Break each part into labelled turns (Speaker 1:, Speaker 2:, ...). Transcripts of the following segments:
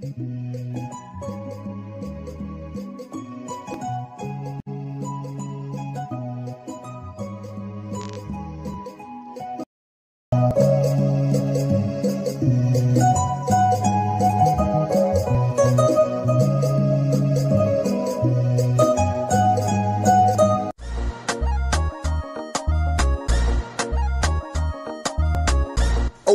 Speaker 1: Aw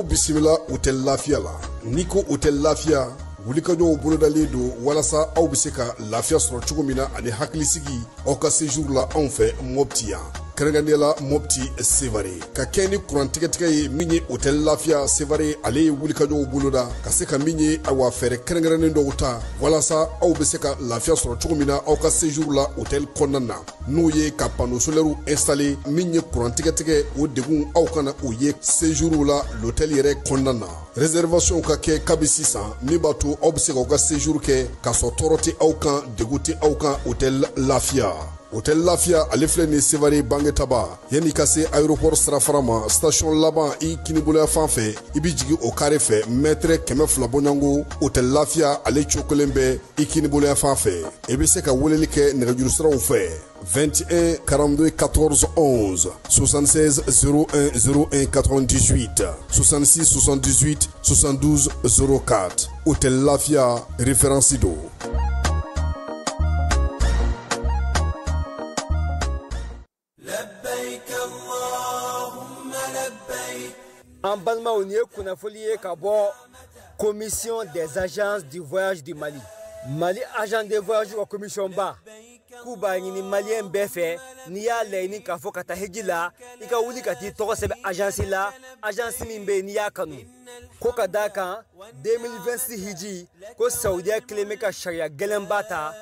Speaker 1: bisimila Hôtel Lafiya la. N'i ko Hôtel Lafiya, wulikajɔw bolodalen don walasa aw bɛ se ka lafiya sɔrɔ cogo min na ani hakilisigi aw ka séjour la anw fɛ Mopti yan, kɛrɛnkɛrɛnnenya la Mopti Sevare. Ka kɛ ni kuran tigɛtigɛ ye min ye, Hôtel Lafiya Sevare ale ye wulikajɔw boloda ka se ka min ye, awa, fɛɛrɛ kɛrɛnkɛrɛnnen dɔw ta walasa aw bɛ se ka lafiya sɔrɔ cogo min na aw ka séjour la hôtel kɔnɔna na, n'o ye ka panneau solaire installé. Min ye kuran tigɛtigɛ, o degun aw kana o ye séjour la l'hôtel yɛrɛ kɔnɔna na. Réservation ka kɛ kabi sisan, min b'a to aw bɛ se k'aw ka séjour kɛ k'a sɔrɔ tɔɔrɔ tɛ aw kan, degun tɛ aw kan. Hôtel Lafiya, Hôtel Lafiya ale filɛ nin Sevare Bangetaba, yanni ka se aéroport sirafara ma, station laban i kiniboloya fan fɛ, i bɛ jigin o carré fɛ, mètre 200 bɔɲɔgɔnko, Hôtel Lafiya ale cogo kelen bɛ i kiniboloya fan fɛ. I bɛ se ka weleli kɛ nɛgɛjuru siraw fɛ: 21 42 14 11, 76 01 01 98, 66 78 72 04. Hôtel Lafia, référence do.
Speaker 2: لبيك اللهم لبيك.
Speaker 3: An balimaw, nin ye kunnafoli ye ka bɔ Commission des agences du voyage du Mali. Mali agent de voyage ka commission ba k'u b'a ɲini Maliyɛn bɛɛ fɛ, n'i y'a laɲini k'a fɔ ka taa hiji la, i ka wuli ka t'i tɔgɔ sɛbɛn agence la, agence min bɛ yen n'i y'a kanu. Ko ka d'a kan 2026 hiji ko Saudiya kelen bɛ ka sariya gɛlɛnba ta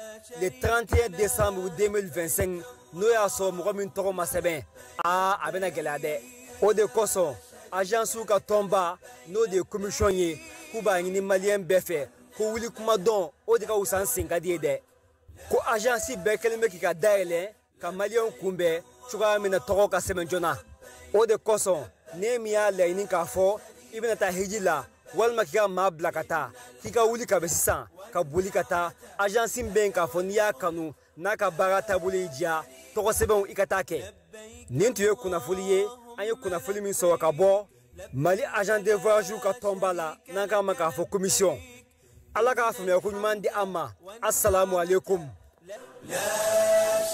Speaker 3: le 31 décembre 2025, n'o y'a sɔrɔ mɔgɔ min tɔgɔ ma sɛbɛn, aa, a bɛna gɛlɛya dɛ. O de kosɔn agence ka tɔnba, n'o de ye commission ye, k'u b'a ɲini Maliyɛn bɛɛ fɛ ko wuli kuma dɔn, o de ka wusa n sen ka di ye dɛ. Ko agence bɛɛ kɛlen bɛ k'i ka dayɛlɛ ka Maliyɛnw kunbɛn cogoya min na tɔgɔ ka sɛbɛn joona. O de kosɔn ne min y'a laɲini k'a fɔ i bɛna taa hiji la walima k'i ka maa bila ka taa, k'i ka wuli ka bɛ sisan ka boli ka taa agence min bɛ yen k'a fɔ n'i y'a kanu, n'a ka baara taabolo y'i diya, tɔgɔ sɛbɛnw i ka taa kɛ. Nin tun ye kunnafoli ye, an ye kunnafoli min sɔrɔ ka bɔ Mali agent de voyage ka tɔnba la, n'an k'a ma k'a fɔ commission. Ala k'a faamuya ko ɲuman di an ma. Assalamu alaikum.
Speaker 2: لا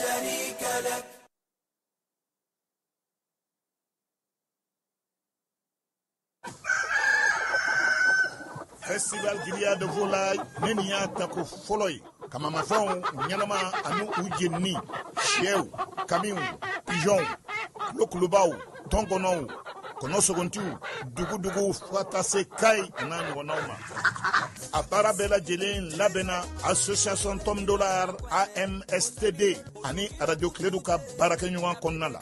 Speaker 2: شريك لك.
Speaker 4: Festival Grillade de Volaille ne nin y'a tako fɔlɔ ye. Kamamafɛnw ɲɛnama ani u jenini, sɛw, kamiw, pigeonw, kulokulubaw, tɔnkɔnɔw, kɔnɔsogontiw, dugudugu, fo ka taa se kayi a n'a ɲɔgɔnnaw ma. A baara bɛɛ lajɛlen labɛnna association Tom Dollar AMSTD ani Radio Kiledu ka baarakɛɲɔgɔn kɔnɔna la.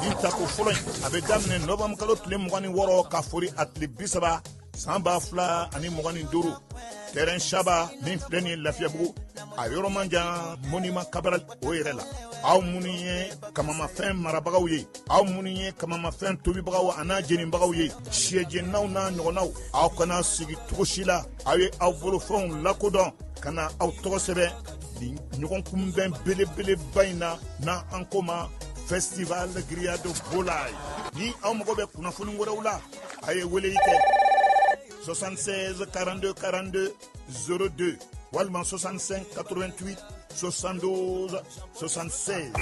Speaker 4: Nin tako fɔlɔ in, a bɛ daminɛ nɔvanburu kalo tile 26 ka fori a tile 30 san 2025, terrain Saba min filɛ nin ye Lafiyabugu, a yɔrɔ man jan monument Cabral o yɛrɛ la. Aw minnu ye kamamafɛn marabagaw ye, aw minnu ye kamamafɛn tobibagaw a n'a jenibagaw ye, sɛjeninaw n'a ɲɔgɔnnaw, aw kana sigi cogo si la. Aw ye aw bolofɛnw lakodɔn ka na aw tɔgɔ sɛbɛn nin ɲɔgɔn kunbɛn belebeleba in na, n'an ko ma Festival Grillade Volaille. Ni aw mago bɛ kunnafoni wɛrɛw la, a ye weleli kɛ 76 42 42 02 walima 65 88 72 76.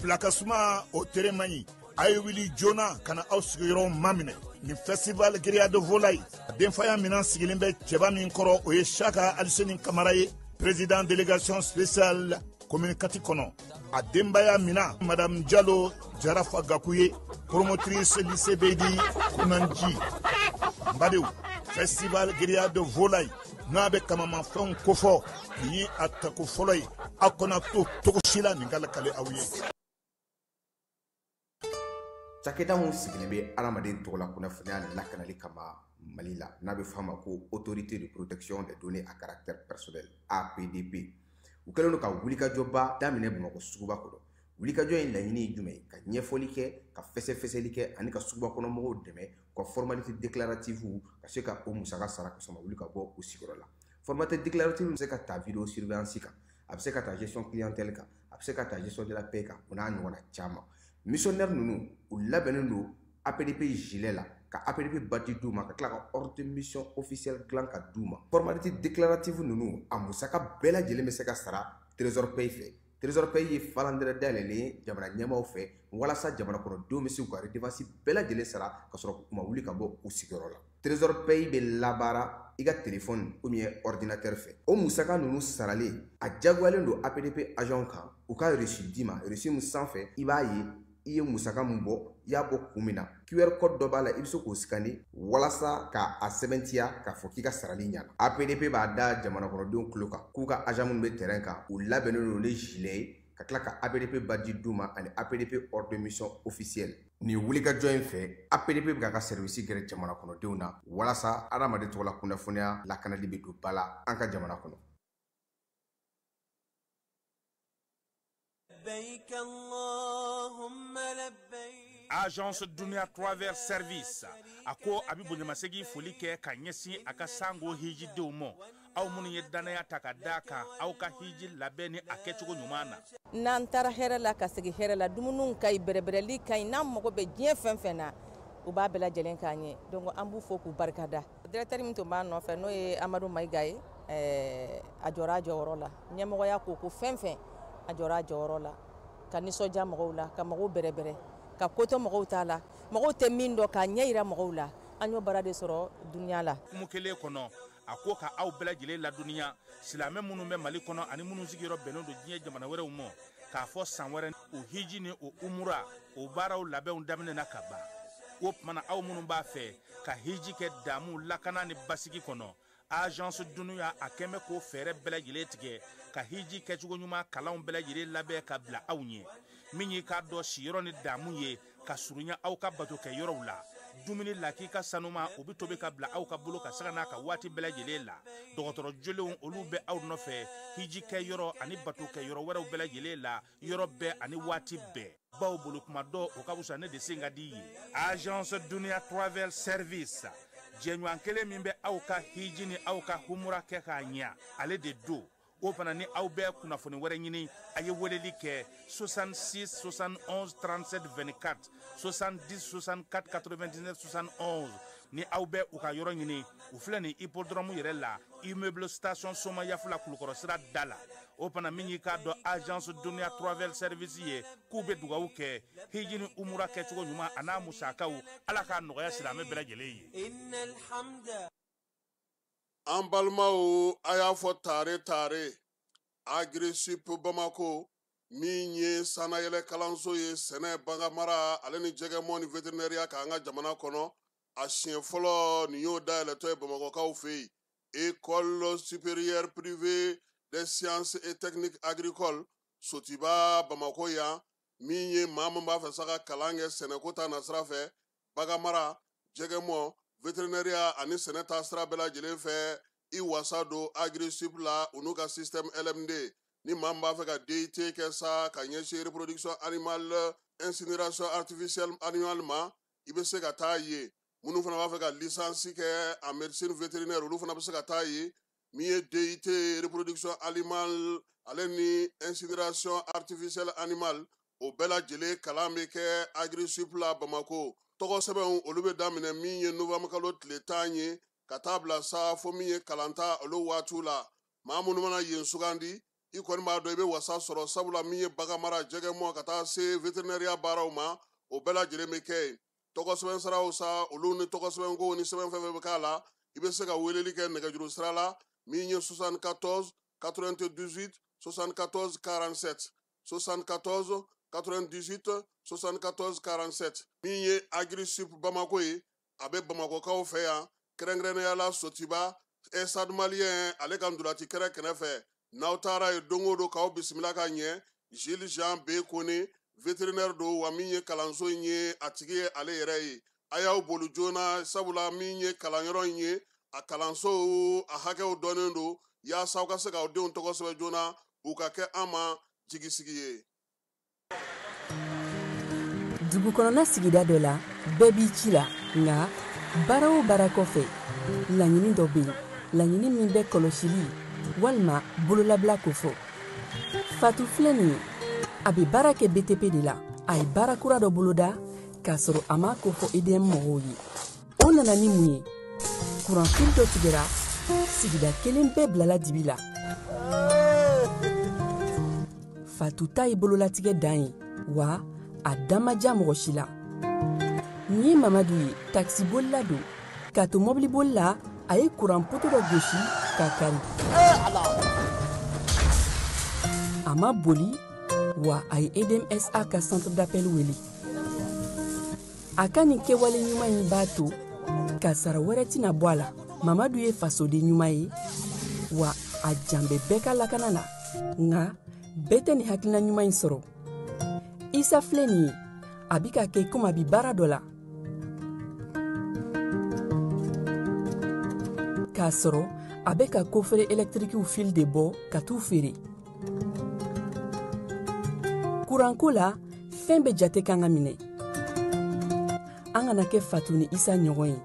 Speaker 4: Bilakasuma o tere man ɲi, a ye wuli joona ka na aw sigiyɔrɔ maminɛ nin Festival Grillade Volaille. A denfaya minan sigilen bɛ cɛba min kɔrɔ, o ye Saka Aliseni Kamara ye, président délégation spéciale commune 4 kɔnɔ. A denbaya mina madame Jalo Jarafa Gaku ye, promotrice lycée Beydi Kunanji. N badenw, Festival Grillade Volaille n'a bɛ kamamafɛnw kofɔ, nin ye a tako fɔlɔ ye. Aw kana to cogo si la nin ka lakale aw ye.
Speaker 5: Cakɛda mun sigilen bɛ adamaden tɔgɔ la kunnafoniya lakanali kama Mali la, n'a bɛ f'a ma ko Autorité de protection des données à caractère personnel, APDP, u kɛlen don ka wulikajɔba daminɛ Bamakɔ suguba kɔnɔ. Wulikajɔ in laɲini ye jumɛn ye? Ka ɲɛfɔli kɛ, ka fɛsɛfɛsɛli kɛ ani ka suguba kɔnɔ mɔgɔw dɛmɛ u ka formalité déclarative ka se ka o musaka sara ka sɔrɔ ma wuli ka bɔ u sigiyɔrɔ la. Formalité déclarative bɛ se ka ta vidéo surveillance kan, a bɛ se ka ta gestion clientèle kan, a bɛ se ka ta gestion de la paie kan, o n'a ɲɔgɔnna caman. Missionnaire ninnu u labɛnnen don APDP gilet la, ka APDP badge d'u ma, ka tila ka ordre de mission officielle dilan ka d'u ma. Formalité déclarative ninnu a musaka bɛɛ lajɛlen bɛ se ka sara Trésor Paye fɛ. Trésor Paye ye falandɛrɛ dayɛlɛlen ye jamana ɲɛmaaw fɛ walasa jamana kɔnɔdenw bɛ se k'u ka redevance bɛɛ lajɛlen sara ka sɔrɔ u ma wuli ka bɔ u sigiyɔrɔ la. Trésor Paye bɛ labaara i ka téléphone ou bien ordinateur fɛ. O musaka ninnu saralen a diyagoyalen don APDP agent kan u ka reçu d'i ma, reçu min sanfɛ i b'a ye i ye musaka min bɔ, i y'a bɔ kun min na. QR code dɔ b'a la, i bɛ se k'o scanner walasa k'a sɛbɛntiya k'a fɔ k'i ka sarali ɲɛna. APDP b'a da jamana kɔnɔdenw tulo kan k'u ka agent minnu bɛ terrain kan u labɛnnen don ni gilet ye, ka tila ka APDP badge d'u ma ani APDP ordre de mission officielle. Nin wulikajɔ in fɛ, APDP bɛ k'a ka service gɛrɛ jamana kɔnɔdenw na walasa adamaden tɔgɔla kunnafoniya lakanali bɛ don ba la an ka jamana kɔnɔ.
Speaker 4: Agence Dunia Travel Service a ko a bɛ bonyamasegin foli kɛ ka ɲɛsin a ka sango hijidenw ma, aw minnu ye danaya ta ka d'a kan aw ka hiji labɛn ni a kɛcogo ɲuman na.
Speaker 6: N'an taara hɛrɛ la ka segin hɛrɛ la, dumuniw ka ɲi, bɛrɛbɛrɛli ka ɲi, n'an mago bɛ diɲɛ fɛn fɛn na u b'a bɛɛ lajɛlen k'an ye. Donc an b'u fo k'u barikada. Directeur min tun b'an nɔfɛ n'o ye Amadu Mayiga ye, a jɔra a jɔyɔrɔ la. Ɲɛmɔgɔya ko ko fɛn fɛn a jɔra a jɔyɔrɔ la, ka nisɔndiya mɔgɔw la, ka mɔgɔw bɛrɛbɛrɛ, ka kotɔ mɔgɔw t'a la, mɔgɔw tɛ min dɔn k'a ɲɛ yira mɔgɔw la. An y'o baara de sɔrɔ dunuya la.
Speaker 4: Kumu kelen kɔnɔ, a ko ka aw bɛɛ lajɛlen ladɔnniya silamɛ minnu bɛ Mali kɔnɔ ani minnu sigiyɔrɔ bɛnnen don diɲɛ jamana wɛrɛw ma, k'a fɔ san wɛrɛ o hiji ni o umura o baaraw labɛnw daminɛna ka ban. O tuma na aw minnu b'a fɛ ka hiji kɛ damu lakana ni basigi kɔnɔ, Agence Dunia a kɛn bɛ k'o fɛɛrɛ bɛɛ lajɛlen tigɛ ka hiji kɛcogo ɲuman kalanw bɛɛ lajɛlen labɛn ka bila aw ɲɛ. Min y'i k'a dɔn siyɔrɔ ni damu ye ka surunya aw ka bato kɛ yɔrɔw la, dumuni lakika sanuma o bɛ tobi ka bila aw ka bolo ka sanga n'a ka waati bɛɛ lajɛlen la. Dɔgɔtɔrɔ jolenw olu bɛ aw nɔfɛ hiji kɛ yɔrɔ ani bato kɛ yɔrɔ wɛrɛw bɛɛ lajɛlen la, yɔrɔ bɛɛ ani waati bɛɛ. Baw bolo kuma dɔ o ka fisa ne de sen ka di ye. Agence Dunia Travel Service, jɛɲɔgɔn kelen min bɛ aw ka hiji ni aw ka humura kɛ k'a ɲɛ, ale de don. O fana ni aw bɛ kunnafoni wɛrɛ ɲini, a ye weleli kɛ 66 71 37 24, 70 64 99 71. Ni aw bɛ u ka yɔrɔ ɲini, u filɛ nin hippodrome yɛrɛ la, immeuble station Somayafula Kulukɔrɔ sira da la. O fana min y'i k'a dɔn Agence Dunia Travel Service ye, k'u bɛ dugawu kɛ hiji ni umura kɛcogo ɲuman a n'a musakaw, Ala k'a nɔgɔya silamɛ bɛɛ lajɛlen ye.
Speaker 1: An balimaw, a y'a fɔ tare tare Agri-Sup Bamako min ye sannayɛlɛ kalanso ye sɛnɛ, baganmara ale ni jɛgɛmɔ ni vétérinaire k'an ka jamana kɔnɔ, a siɲɛ fɔlɔ nin y'o dayɛlɛtɔ ye Bamakɔkaw fɛ yen. École supérieure privée des sciences et techniques agricoles Sotiba Bamako yan, min ye maa min b'a fɛ sa ka kalan kɛ sɛnɛko ta nasira fɛ, baganmara, jɛgɛmɔ, vétérinaire ani sɛnɛ ta sira bɛɛ lajɛlen fɛ, i wasa don Agri-Sup la u n'u ka système LMD. Ni maa min b'a fɛ ka DIT kɛ sa ka ɲɛsin reproduction animale, incinération artificielle animale ma, i bɛ se ka taa yen. Minnu fana b'a fɛ ka licence kɛ en médecine vétérinaire, olu fana bɛ se ka taa yen. Min ye DIT reproduction animale ale ni incinération artificielle animale, o bɛɛ lajɛlen kalan bɛ kɛ Agri-Sup la Bamako. Tɔgɔ sɛbɛnw olu bɛ daminɛ min ye novembre kalo tile 10 ye ka taa bila sa fo min ye kalanta olu waatiw la. Maa minnu mana yen sugandi, i kɔni b'a dɔn i bɛ wasa sɔrɔ, sabula min ye baganmara, jɛgɛmɔ ka taa se vétérinaire baaraw ma, o bɛɛ lajɛlen bɛ kɛ yen. Tɔgɔ sɛbɛn siraw sa, olu ni tɔgɔ sɛbɛnkow ni sɛbɛn fɛn fɛn bɛ k'a la, i bɛ se ka weleli kɛ nɛgɛjuru sira la min ye 74 98 74 47, 74 98 74 47. Min ye Agri-Sup Bamako ye, a bɛ Bamakɔkaw fɛ yan, kɛrɛnkɛrɛnnenya la Sotiba Stade Malien ale ka ntolaci kɛrɛ kɛrɛfɛ. N'aw taara yen don o don k'aw bisimila ka ɲɛ, Gilles Jean B Kone vétérinaire don, wa min ye kalanso in ye a tigi ye ale yɛrɛ ye. A y'aw boli joona, sabula min ye kalanyɔrɔ in ye, a kalansow a hakɛw dɔnnen don, yaasa aw ka se k'aw denw tɔgɔ sɛbɛn joona, u ka kɛ an ma jigisigi ye.
Speaker 7: Dugu kɔnɔna sigida dɔ la, bɛɛ b'i ci la, nka baara o baara kɔfɛ, laɲini dɔ bɛ yen, laɲini min bɛ kɔlɔsili walima bololabila kofɔ. Fatu filɛ nin ye, a bɛ baara kɛ BTP de la. A ye baara kura dɔ boloda k'a sɔrɔ a m'a kofɔ EDM mɔgɔw ye. O nana ni mun ye? Kuranfili dɔ tigɛra, sigida kelen bɛɛ bilala dibi la. Fatu ta ye bololatigɛ dan ye, wa a da ma diya mɔgɔ si la. Nin ye Mamadu ye, takisibolila don. K'a to mɔbiliboli la, a ye kuran poto dɔ gosi k'a kari. A ma boli, wa a ye EDMSA ka centre d'appel wele. A ka nin kɛwale ɲuman in b'a to kasara wɛrɛ tɛna bɔ a la. Mamadu ye fasoden ɲuman ye, wa a jan bɛ bɛɛ ka lakana la. Nka bɛɛ tɛ nin hakilina ɲuman in sɔrɔ. Isa filɛ nin ye, a bɛ ka kɛ komi a bɛ baara dɔ la, k'a sɔrɔ a bɛ ka kofere ɛlɛtirikiw fil de bɔ ka t'u feere. Kuranko la, fɛn bɛɛ jate kan ka minɛ. An kana kɛ Fatu ni Isa ɲɔgɔn ye,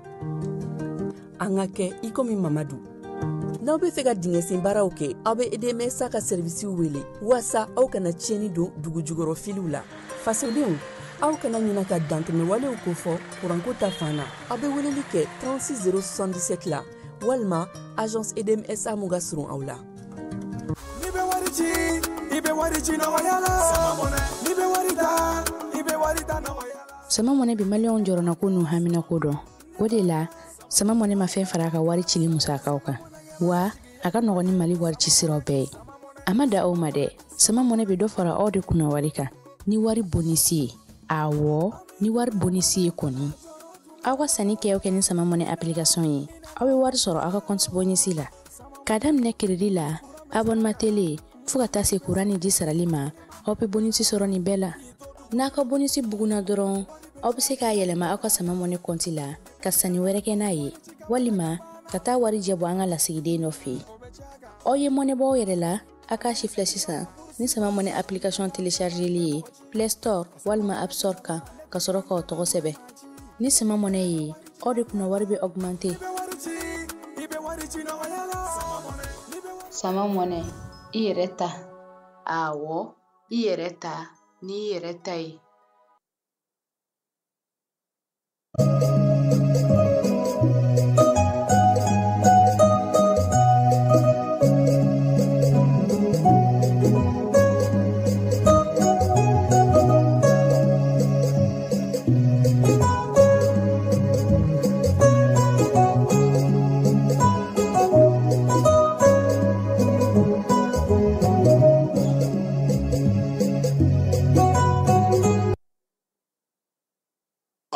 Speaker 7: an ka kɛ i komi Mamadu. N'aw bɛ fɛ ka dingɛsen baaraw kɛ, aw bɛ EDMSA ka sɛrivisiw wele waasa aw kana tiɲɛni don dugu jukɔrɔ filiw la. Fasodenw, aw kana ɲina ka dantɛmɛwalew kofɔ kuranko ta fan na. Aw bɛ weleli kɛ 36 077 la walima agence EDMSA mun ka surun aw la.
Speaker 2: N'i bɛ wari ci, i bɛ wari ci nɔgɔya la. N'i bɛ wari ta, i bɛ wari ta nɔgɔya la.
Speaker 8: Sama Mɔnɛ bɛ maliyɛnw jɔrɔnako n'u haminako dɔn. O de la, Sama Mɔnɛ ma fɛn fara a ka wari cili musakaw kan, wa a ka nɔgɔn ni Mali wari ci siraw bɛɛ ye. A ma da aw ma dɛ, Sama Mɔnɛ bɛ dɔ fara aw de kunna wari kan ni wari bonisi ye. Awɔ, ni wari bonisi ye kɔni. Aw ka sanni kɛ o kɛ ni Sama Mɔnɛ application ye, aw bɛ wari sɔrɔ aw ka compte bonisi la. K'a daminɛ crédit la, abonnement télé, fo ka taa se courant ni ji sarali ma, aw bɛ bonisi sɔrɔ nin bɛɛ la. N'a ka bonisi bugunna dɔrɔn, aw bɛ se k'a yɛlɛma aw ka Sama Mɔnɛ compte la ka sanni wɛrɛ kɛ n'a ye, walima ka taa wari jɛ bɔ an ka lasigiden dɔ fɛ yen. Aw ye mɔnɛ bɔ aw yɛrɛ la, a k'a si filɛ sisan ni Sama Mɔnɛ application téléchargeli ye Play Store walima App Store kan, ka sɔrɔ k'aw tɔgɔ sɛbɛn. Ni Sama Mɔnɛ ye, aw de kunna wari bɛ augmenter.
Speaker 9: Sama Mɔnɛ, i yɛrɛ ta. Awɔ, i yɛrɛ ta n'i yɛrɛ ta ye.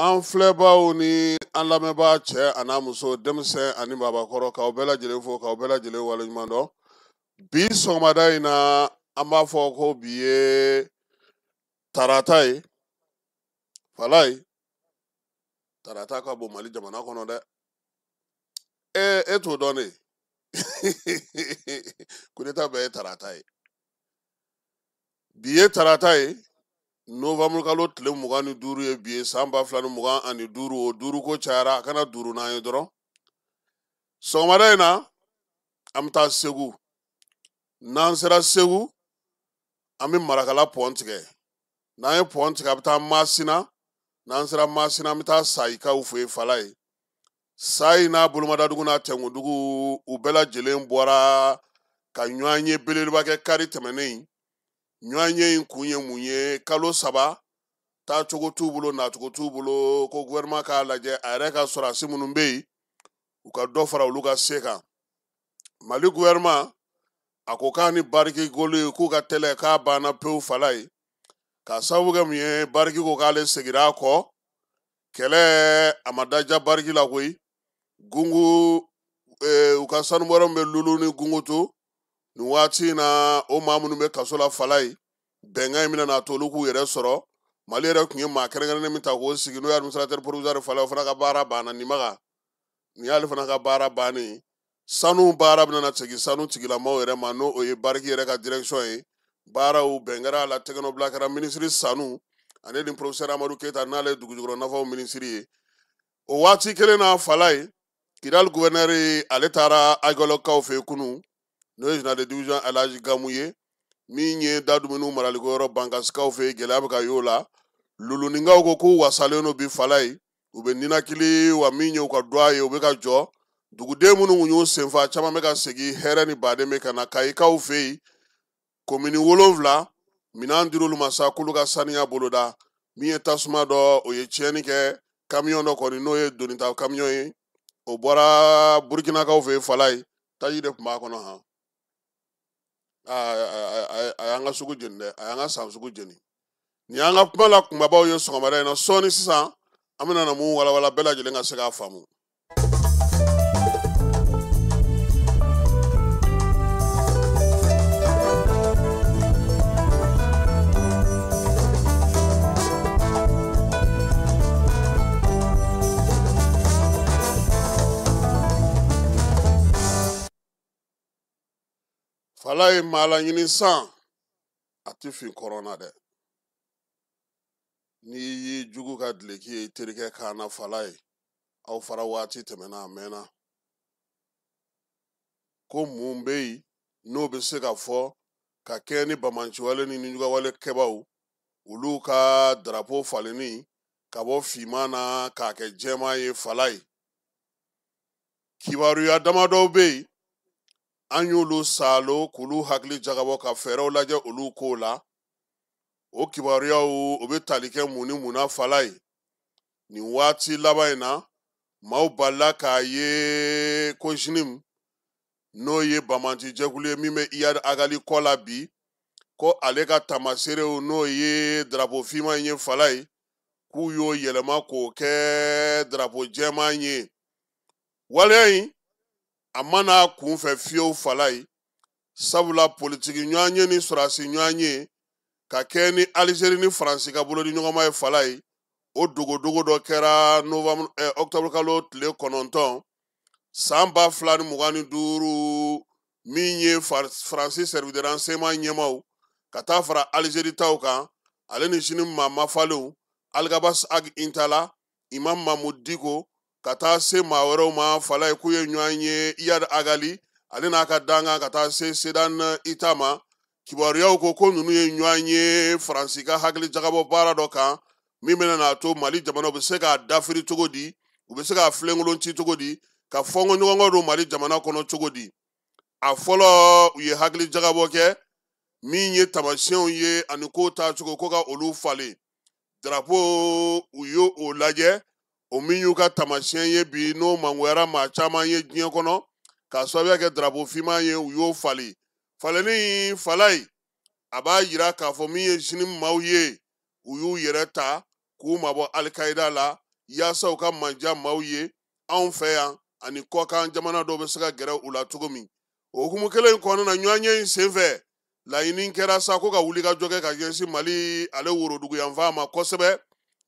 Speaker 1: An filɛbaw ni an lamɛnbaa cɛ a n'a muso, denmisɛn ani maabakɔrɔ, k'aw bɛɛ lajɛlen fo, k'aw bɛɛ lajɛlen waleɲuman dɔn. Bi sɔgɔmada in na, an b'a fɔ ko bi ye tarata ye. Falayi, tarata ka bon Mali jamana kɔnɔ dɛ. E t'o dɔn ne. Coup d'état bɛɛ ye tarata ye. Bi ye tarata ye, novembre kalo tile 25 ye bi ye, san 2025. O duuru ko cayara, a kana duuru n'an ye dɔrɔn. Sɔgɔmada in na, an bɛ taa Segu. N'an sera Segu, an bɛ Marakala pɔn tigɛ. N'an ye pɔn tigɛ, a bɛ taa Masina. N'an sera Masina, an bɛ taa Sayikaw fɛ yen, Falaye. Sayi n'a bolomadadugu n'a tɛnkudugu, u bɛɛ lajɛlen bɔra ka ɲɔgɔn ye belebeleba kɛ kari tɛmɛnen in. Ɲɔgɔn ye in kun ye mun ye? Kalo 3 taacogo t'u bolo, nacogo t'u bolo, ko gouvernement k'a lajɛ a yɛrɛ ka sɔrɔdasi minnu bɛ yen, u ka dɔ fara olu ka se kan. Mali gouvernement a ko k'a ni Bariki Goli k'u ka tɛlɛ k'a banna pewu Falaye. K'a sababu kɛ mun ye? Bariki ko k'ale seginna a kɔ, kɛlɛ a ma daja Bariki la koyi. Gungu, u ka sanubɔyɔrɔ min bɛ Lulu ni Gungutu nin waati in na, o maa minnu bɛ kaso la Falaye, bɛnkan in bɛna n'a to olu k'u yɛrɛ sɔrɔ. Mali yɛrɛ tun ye maa kɛrɛnkɛrɛnnen min ta k'o sigi, n'o ye administrateur provisoire Falaye, o fana ka baara banna. Nin maga nin y'ale fana ka baara bannen. Sanu baara bɛna na segin sanu tigilamaw yɛrɛ ma, n'o ye Bariki yɛrɛ ka direction ye. Baaraw bɛn kɛra a la, tɛgɛnɔbila kɛra minisiri Sanu ale ni professeur Amadu Keyita n'ale ye dugujukɔrɔ nafaw minisiri ye. O waati kelen na Falaye, Kidali gouverneur ale taara Agelɔkaw fɛ yen kunun, n'o ye général de division Alhaji Gamu ye, min ye daduminiw maraliko yɔrɔ Bankasikaw fɛ yen, gɛlɛya bɛ ka y'o la. Luluninkaw ko k'u wasalen don bi Falaye, u bɛ ninakili wa min ye u ka dɔgɔ ye, u bɛ ka jɔ. Duguden minnu kun y'u senfa caman bɛ ka segin hɛrɛ ni baden bɛ ka na Kayikaw fɛ yen. Komini 7 minɛn dir'olu ma sa k'olu ka saniya boloda. Min ye tasuma dɔ, o ye tiɲɛni kɛ kamiyɔn dɔ kɔni, n'o ye donita kamiyɔn ye, o bɔra Burukinakaw fɛ yen Falaye, taji de tun b'a kɔnɔ han. A y'an ka sugu jeni dɛ, a y'an ka san sugu jeni. Nin y'an ka kuma la kunbabaw ye sɔgɔmada in na. Sɔɔni sisan an bɛna na mun walawala bɛɛ lajɛlen ka se k'a faamu. Falaye maa laɲini san a tɛ fin kɔrɔn na dɛ. N'i y'i jugu ka duloki ye i terikɛ kan na Falaye, aw fara waati tɛmɛna a mɛnna. Ko mun bɛ yen n'o bɛ se ka fɔ ka kɛ ni bamanciwale ni nijugawale kɛbaw olu ka darapo falenni ka bɔ finman na k'a kɛ jɛman ye Falaye. Kibaruya damadɔw bɛ yen, an y'olu saalo k'olu hakili jagabɔ ka fɛɛrɛw lajɛ olu kow la. O kibaruyaw o bɛ tali kɛ mun ni mun na Falaye. Nin waati laban in na, maaw balila k'a ye ko JNIM, n'o ye bamanci jɛkulu ye min bɛ Iyad Agali kɔ la bi, ko ale ka tamaseerew n'o ye darapo finman ye Falaye, k'u y'o yɛlɛma k'o kɛ darapo jɛman ye. Waleya in a ma n'a kun fɛ fiyewu Falaye, sabula politiki ɲɔgɔnye ni sɔrɔdasi ɲɔgɔnye ka kɛ ni Alizeri ni Faransi ka bolodi ɲɔgɔnma ye Falaye, o dogodogo dɔ kɛra novembre octobre kalo tile 9 san 2025, min ye Faransi service de renseignement ɲɛmaaw ka taa fara Alizeri taw kan, ale ni JNIM maa mafalenw Algabas Ag Intala, Imam Mahmoud Diko, ka taa se maa wɛrɛw ma Falaye, k'u ye ɲɔgɔn ye Iyad Agali ale n'a ka dankan ka taa se Sedan Ita ma. Kibaruyaw ko ko ninnu ye ɲɔgɔn ye Faransi ka hakili jagabɔ baara dɔ kan min bɛna n'a to Mali jamana bɛ se k'a dafiri cogo di, u bɛ se k'a filenkolon ci cogo di, ka fɔnkɔ ɲɔgɔnkɔ don Mali jamana kɔnɔ cogo di. A fɔlɔ, u ye hakili jagabɔ kɛ min ye taamasiyɛnw ye ani ko taacogo ko ka olu falen. Drapeau u y'o o lajɛ, o min y'u ka taamasiyɛn ye bi n'o mangoyara maa caman ye diɲɛ kɔnɔ k'a sababuya kɛ drapeau finman ye, u y'o falen. Falenni Falaye, a b'a yira k'a fɔ min ye JNIM maaw ye, u y'u yɛrɛ ta k'u mabɔ Alikaida la yaasa u ka manja maaw ye anw fɛ yan ani kɔkan jamana dɔw bɛ se ka gɛrɛ u la cogo min. O hukumu kelen in kɔnɔna na, ɲɔgɔnye in senfɛ laɲini kɛra sa ko ka wulikajɔ kɛ ka ɲɛsin Mali ale woroduguyanfan ma kosɛbɛ,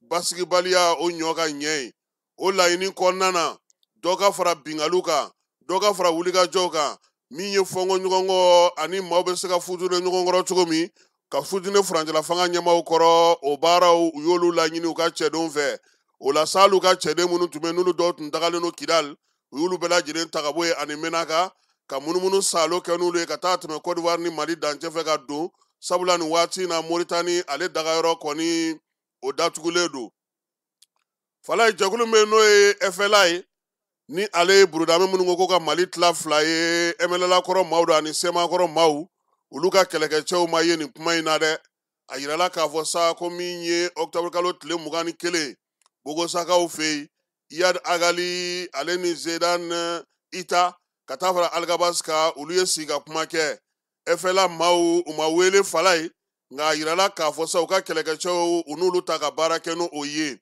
Speaker 1: basigibaliya o ɲɔ ka ɲɛ ye. O laɲini kɔnɔna na, dɔ ka fara bingaliw kan, dɔ ka fara wulikajɔw kan, min ye fɔnkɔ ɲɔgɔnkɔ ani maaw bɛ se ka futunɛ ɲɔgɔn kɔrɔ cogo min, ka futunɛ furancɛla fanga ɲɛmaaw kɔrɔ, o baaraw u y'olu laɲini u ka cɛdenw fɛ. O la sa, hali u ka cɛden minnu tun bɛ yen n'olu dɔw tun dagalen don Kidali, u y'olu bɛɛ lajɛlen ta ka bɔ yen ani Menaka, ka munumunu saalo kɛ n'olu ye ka taa tɛmɛ Côte d'Ivoire ni Mali dancɛ fɛ ka don, sabula nin waati in na Moritani ale dagayɔrɔ kɔni o datugulen don. Falaye, jɛkulu min bɛ yen n'o ye FLA ye, ni ale ye burudame minnu ko ko ka Mali tila fila ye, MNLA kɔrɔ maaw don ani CMA kɔrɔ maaw, olu ka kɛlɛkɛcɛw ma ye nin kuma in na dɛ. A yirala k'a fɔ sa ko min ye octobre kalo tile 21 Bogosakaw fɛ yen, Iyad Agali ale ni Zedan Ita ka taa fara Algabas kan, olu ye sigi ka kuma kɛ. FLA maaw u ma wele Falaye, nka a yirala k'a fɔ sa u ka kɛlɛkɛcɛw u n'olu ta ka baara kɛ n'o ye.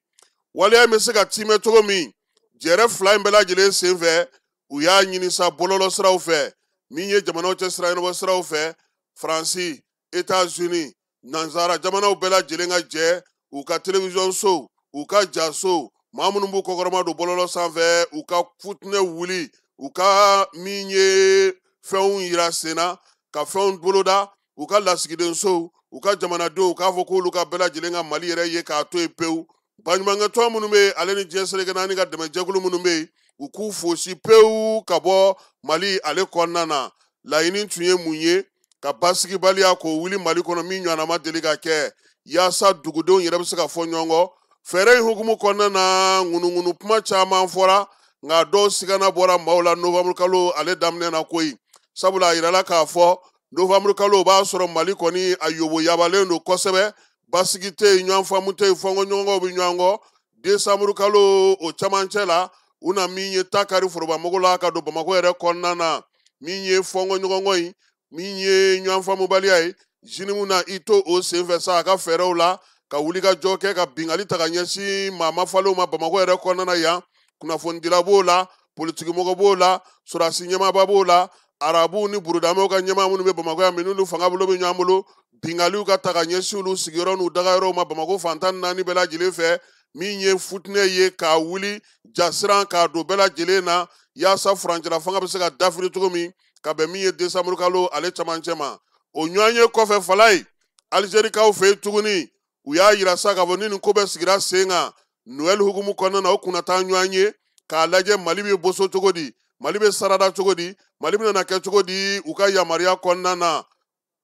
Speaker 1: Waleya in bɛ se ka tiimɛ cogo min, jɛrɛ fila in bɛɛ lajɛlen senfɛ, u y'a ɲini sa bɔlɔlɔ siraw fɛ, min ye jamanaw cɛ sira ɲɛnabɔ siraw fɛ, Faransi, États-Unis, nansara jamanaw bɛɛ lajɛlen ka jɛ u ka télévision sow, u ka jasow, maa minnu b'u kɔkɔrɔma don bɔlɔlɔ sanfɛ, u ka futinɛ wuli, u ka min ye fɛnw yira sen na, ka fɛnw boloda,
Speaker 10: U ka lasigidensow, u ka jamanadenw, k'a fɔ k'olu ka bɛɛ lajɛlen ka Mali yɛrɛ ye k'a to yen pewu. Baɲumankɛtɔn minnu bɛ yen, ale ni diɲɛ seleke naani ka dɛmɛjɛkulu minnu bɛ yen, u k'u fosi pewu ka bɔ Mali ale kɔnɔna na. Laɲini tun ye mun ye? Ka basigibaliya k'o wuli Mali kɔnɔ min ɲɔgɔnna ma deli ka kɛ, yaasa dugudenw yɛrɛ bɛ se ka fɔ ɲɔgɔn kɔ. Fɛɛrɛ in hukumu kɔnɔna na, ŋunuŋunu kuma caman fɔra, nka dɔw sigana bɔra maaw la novembre kalo ale daminɛ na koyi. Sabula a yirala k'a fɔ novembre kalo o b'a sɔrɔ Mali kɔni a yobo yabalen don kosɛbɛ, basigi tɛ yen, ɲɔgɔn faamu tɛ yen, fɔnkɔɲɔgɔnkɔw bɛ ɲɔgɔn kɔ. Décembre kalo o camancɛ la, u na min ye ta kari forobamugu la ka don Bamakɔ yɛrɛ kɔnɔna na, min ye fɔnkɔɲɔgɔnkɔ in, min ye ɲɔgɔn faamubaliya ye, JNIM na i to o senfɛ sa a ka fɛɛrɛw la ka wuli ka jɔ kɛ ka bingali ta ka ɲɛsin maa mafalenw ma Bamakɔ yɛrɛ kɔnɔna na yan. Kunnafonidila b'o la, politikimɔgɔ b'o la, sɔrɔdasi ɲɛmaaba b'o la, arabuw ni burudamɛw ka ɲɛmaa minnu bɛ Bamakɔ yan, minnu fanga bolo bɛ ɲɔgɔn bolo, bingaliw ka ta ka ɲɛsin olu sigiyɔrɔ n'u dagayɔrɔw ma Bamakɔ fan 14 bɛɛ lajɛlen fɛ, min ye futinɛ ye k'a wuli jasiran k'a don bɛɛ lajɛlen na, yaasa furancɛla fanga bɛ se ka dafiri cogo min ka bɛn min ye décembre kalo ale camancɛ ma. O ɲɔgɔnye kɔfɛ Falaye, Alizerikaw fɛ yen tuguni, u y'a yira sa k'a fɔ ni nin ko bɛɛ sigira sen kan Noël hukumu kɔnɔna na, o kunna taa ɲɔgɔn ye k'a lajɛ Mali bɛ boso cogo di, Mali bɛ sarada cogo di, Mali bɛna kɛ cogo di u ka yamaruya kɔnɔna na.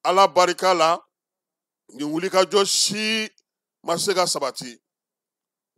Speaker 10: Ala barika la, nin wulikajɔ si ma se ka sabati.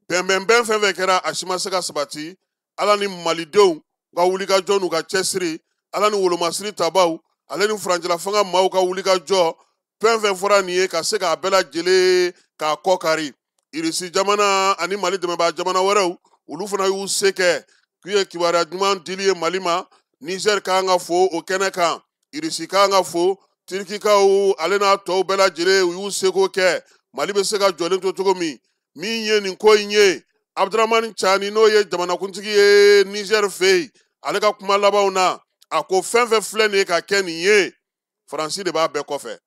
Speaker 10: Bɛnbɛnbɛn fɛn fɛn kɛra, a si ma se ka sabati. Ala ni malidenw ka wulikajɔ n'u ka cɛsiri, Ala ni wolomasiri tabaw, ale ni furancɛla fanga maaw ka wulikajɔ, fɛn fɛn fɔra nin ye ka se k'a bɛɛ lajɛlen k'a kɔ kari. Irisi jamana ani Mali dɛmɛbaa jamana wɛrɛw, olu fana y'u se kɛ k'u ye kibaruya ɲuman dili ye Mali ma. Niger kan ka fo o kɛnɛ kan, Irisi kan ka fo, Tirikikaw ale n'a tɔw bɛɛ lajɛlen u y'u seko kɛ Mali bɛ se ka jɔlen to cogo min. Min ye nin ko in ye, Abdramani Tchani n'o ye jamanakuntigi ye Niger fɛ yen, ale ka kuma labanw na, a ko fɛn fɛn filɛ nin ye ka kɛ nin ye, Faransi de b'a bɛɛ kɔfɛ.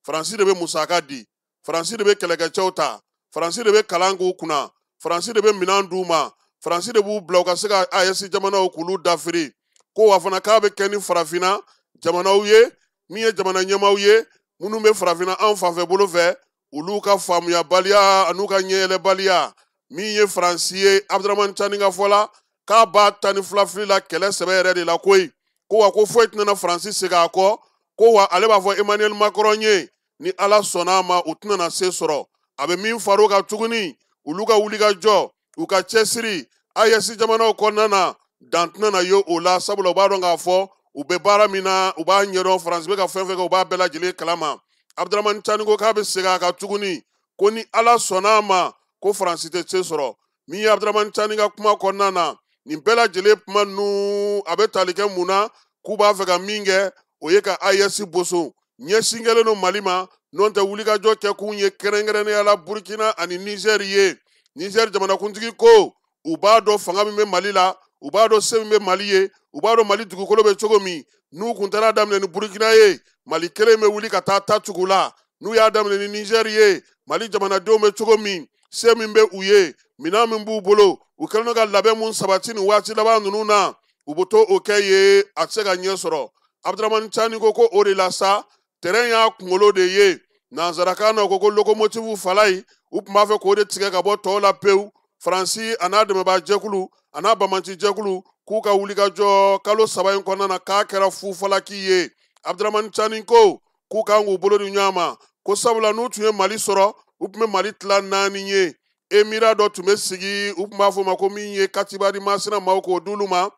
Speaker 10: Faransi de bɛ musaka di, Faransi de bɛ kɛlɛkɛcɛw ta, Faransi de bɛ kalan k'u kunna, Faransi de bɛ minɛn d'u ma, Faransi de b'u bila u ka se ka AES jamanaw k'olu dafiri. Ko wa fana k'a bɛ kɛ ni farafinna jamanaw ye, min ye jamana ɲɛmaaw ye, minnu bɛ farafinna an fanfɛ bolo fɛ, olu ka faamuyabaliya an'u ka ɲɛyɛlɛbaliya. Min ye Faransi ye, Abdramani Tchani ka fɔ la, k'a b'a 12 fili la kɛlɛ sɛbɛ yɛrɛ de la koyi. Ko wa ko foyi tɛna Faransi segin a kɔ, ko wa ale b'a fɔ Emmanuel Macron ye, ni Ala sɔnna a ma u tɛna se sɔrɔ. A bɛ min far'o kan tuguni, olu ka wulikajɔ, u ka cɛsiri AES jamanaw kɔnɔna na, dan tɛna ye o la, sabula u b'a dɔn k'a fɔ u bɛ baara min na, u b'a ɲɛdɔn, Faransi bɛ ka fɛn fɛn kɛ, u b'a bɛɛ lajɛlen kalama. Abdramani Tchani ko k'a bɛ segin a kan tuguni, ko ni Ala sɔnna a ma, ko Faransi tɛ se sɔrɔ. Min ye Abdramani Tchani ka kuma kɔnɔna na, nin bɛɛ lajɛlen kuma ninnu a bɛ tali kɛ mun na, k'u b'a fɛ ka min kɛ, o ye ka AES boso. Ɲɛsin kɛlen don Mali ma, n'o tɛ wulikajɔ kɛkun ye kɛrɛnkɛrɛnnenya la Burkina ani Niger ye. Niger jamanakuntigi ko u b'a dɔn fanga min bɛ Mali la, u b'a dɔn se min bɛ Mali ye, u b'a dɔn Mali dugukolo bɛ cogo min. N'u kun taara daminɛ ni Burkina ye, Mali kelen bɛ wuli ka taa ta tugu la. N'u y'a daminɛ ni Niger ye, Mali jamanadenw bɛ cogo min, se min bɛ u ye, minɛn min b'u bolo, u kɛlen don ka labɛn mun sabati nin waati laban ninnu na, u bɛ to o kɛ ye, a tɛ se ka ɲɛ sɔrɔ. Abdramani Tchani ko ko o de la sa, terrain y'a kunkolo de ye. Nanzarakan na, u ko ko locomotive Falaye, u tun b'a fɛ k'o de tigɛ ka bɔ tɔw la pewu. Faransi a n'a dɛmɛbaa jɛkulu a n'a bamanci jɛkulu k'u ka wulikajɔ kalo 3 in kɔnɔna na k'a kɛra fufalaki ye. Abdramani Tchani ko k'u kan k'u bolo di ɲɔgɔn ma, ko sabula n'u tun ye Mali sɔrɔ, u tun bɛ Mali tila 4 ye. Emira dɔ tun bɛ sigi, u tun b'a fɔ o ma ko min ye Katibadi Masina maaw k'o d'olu ma,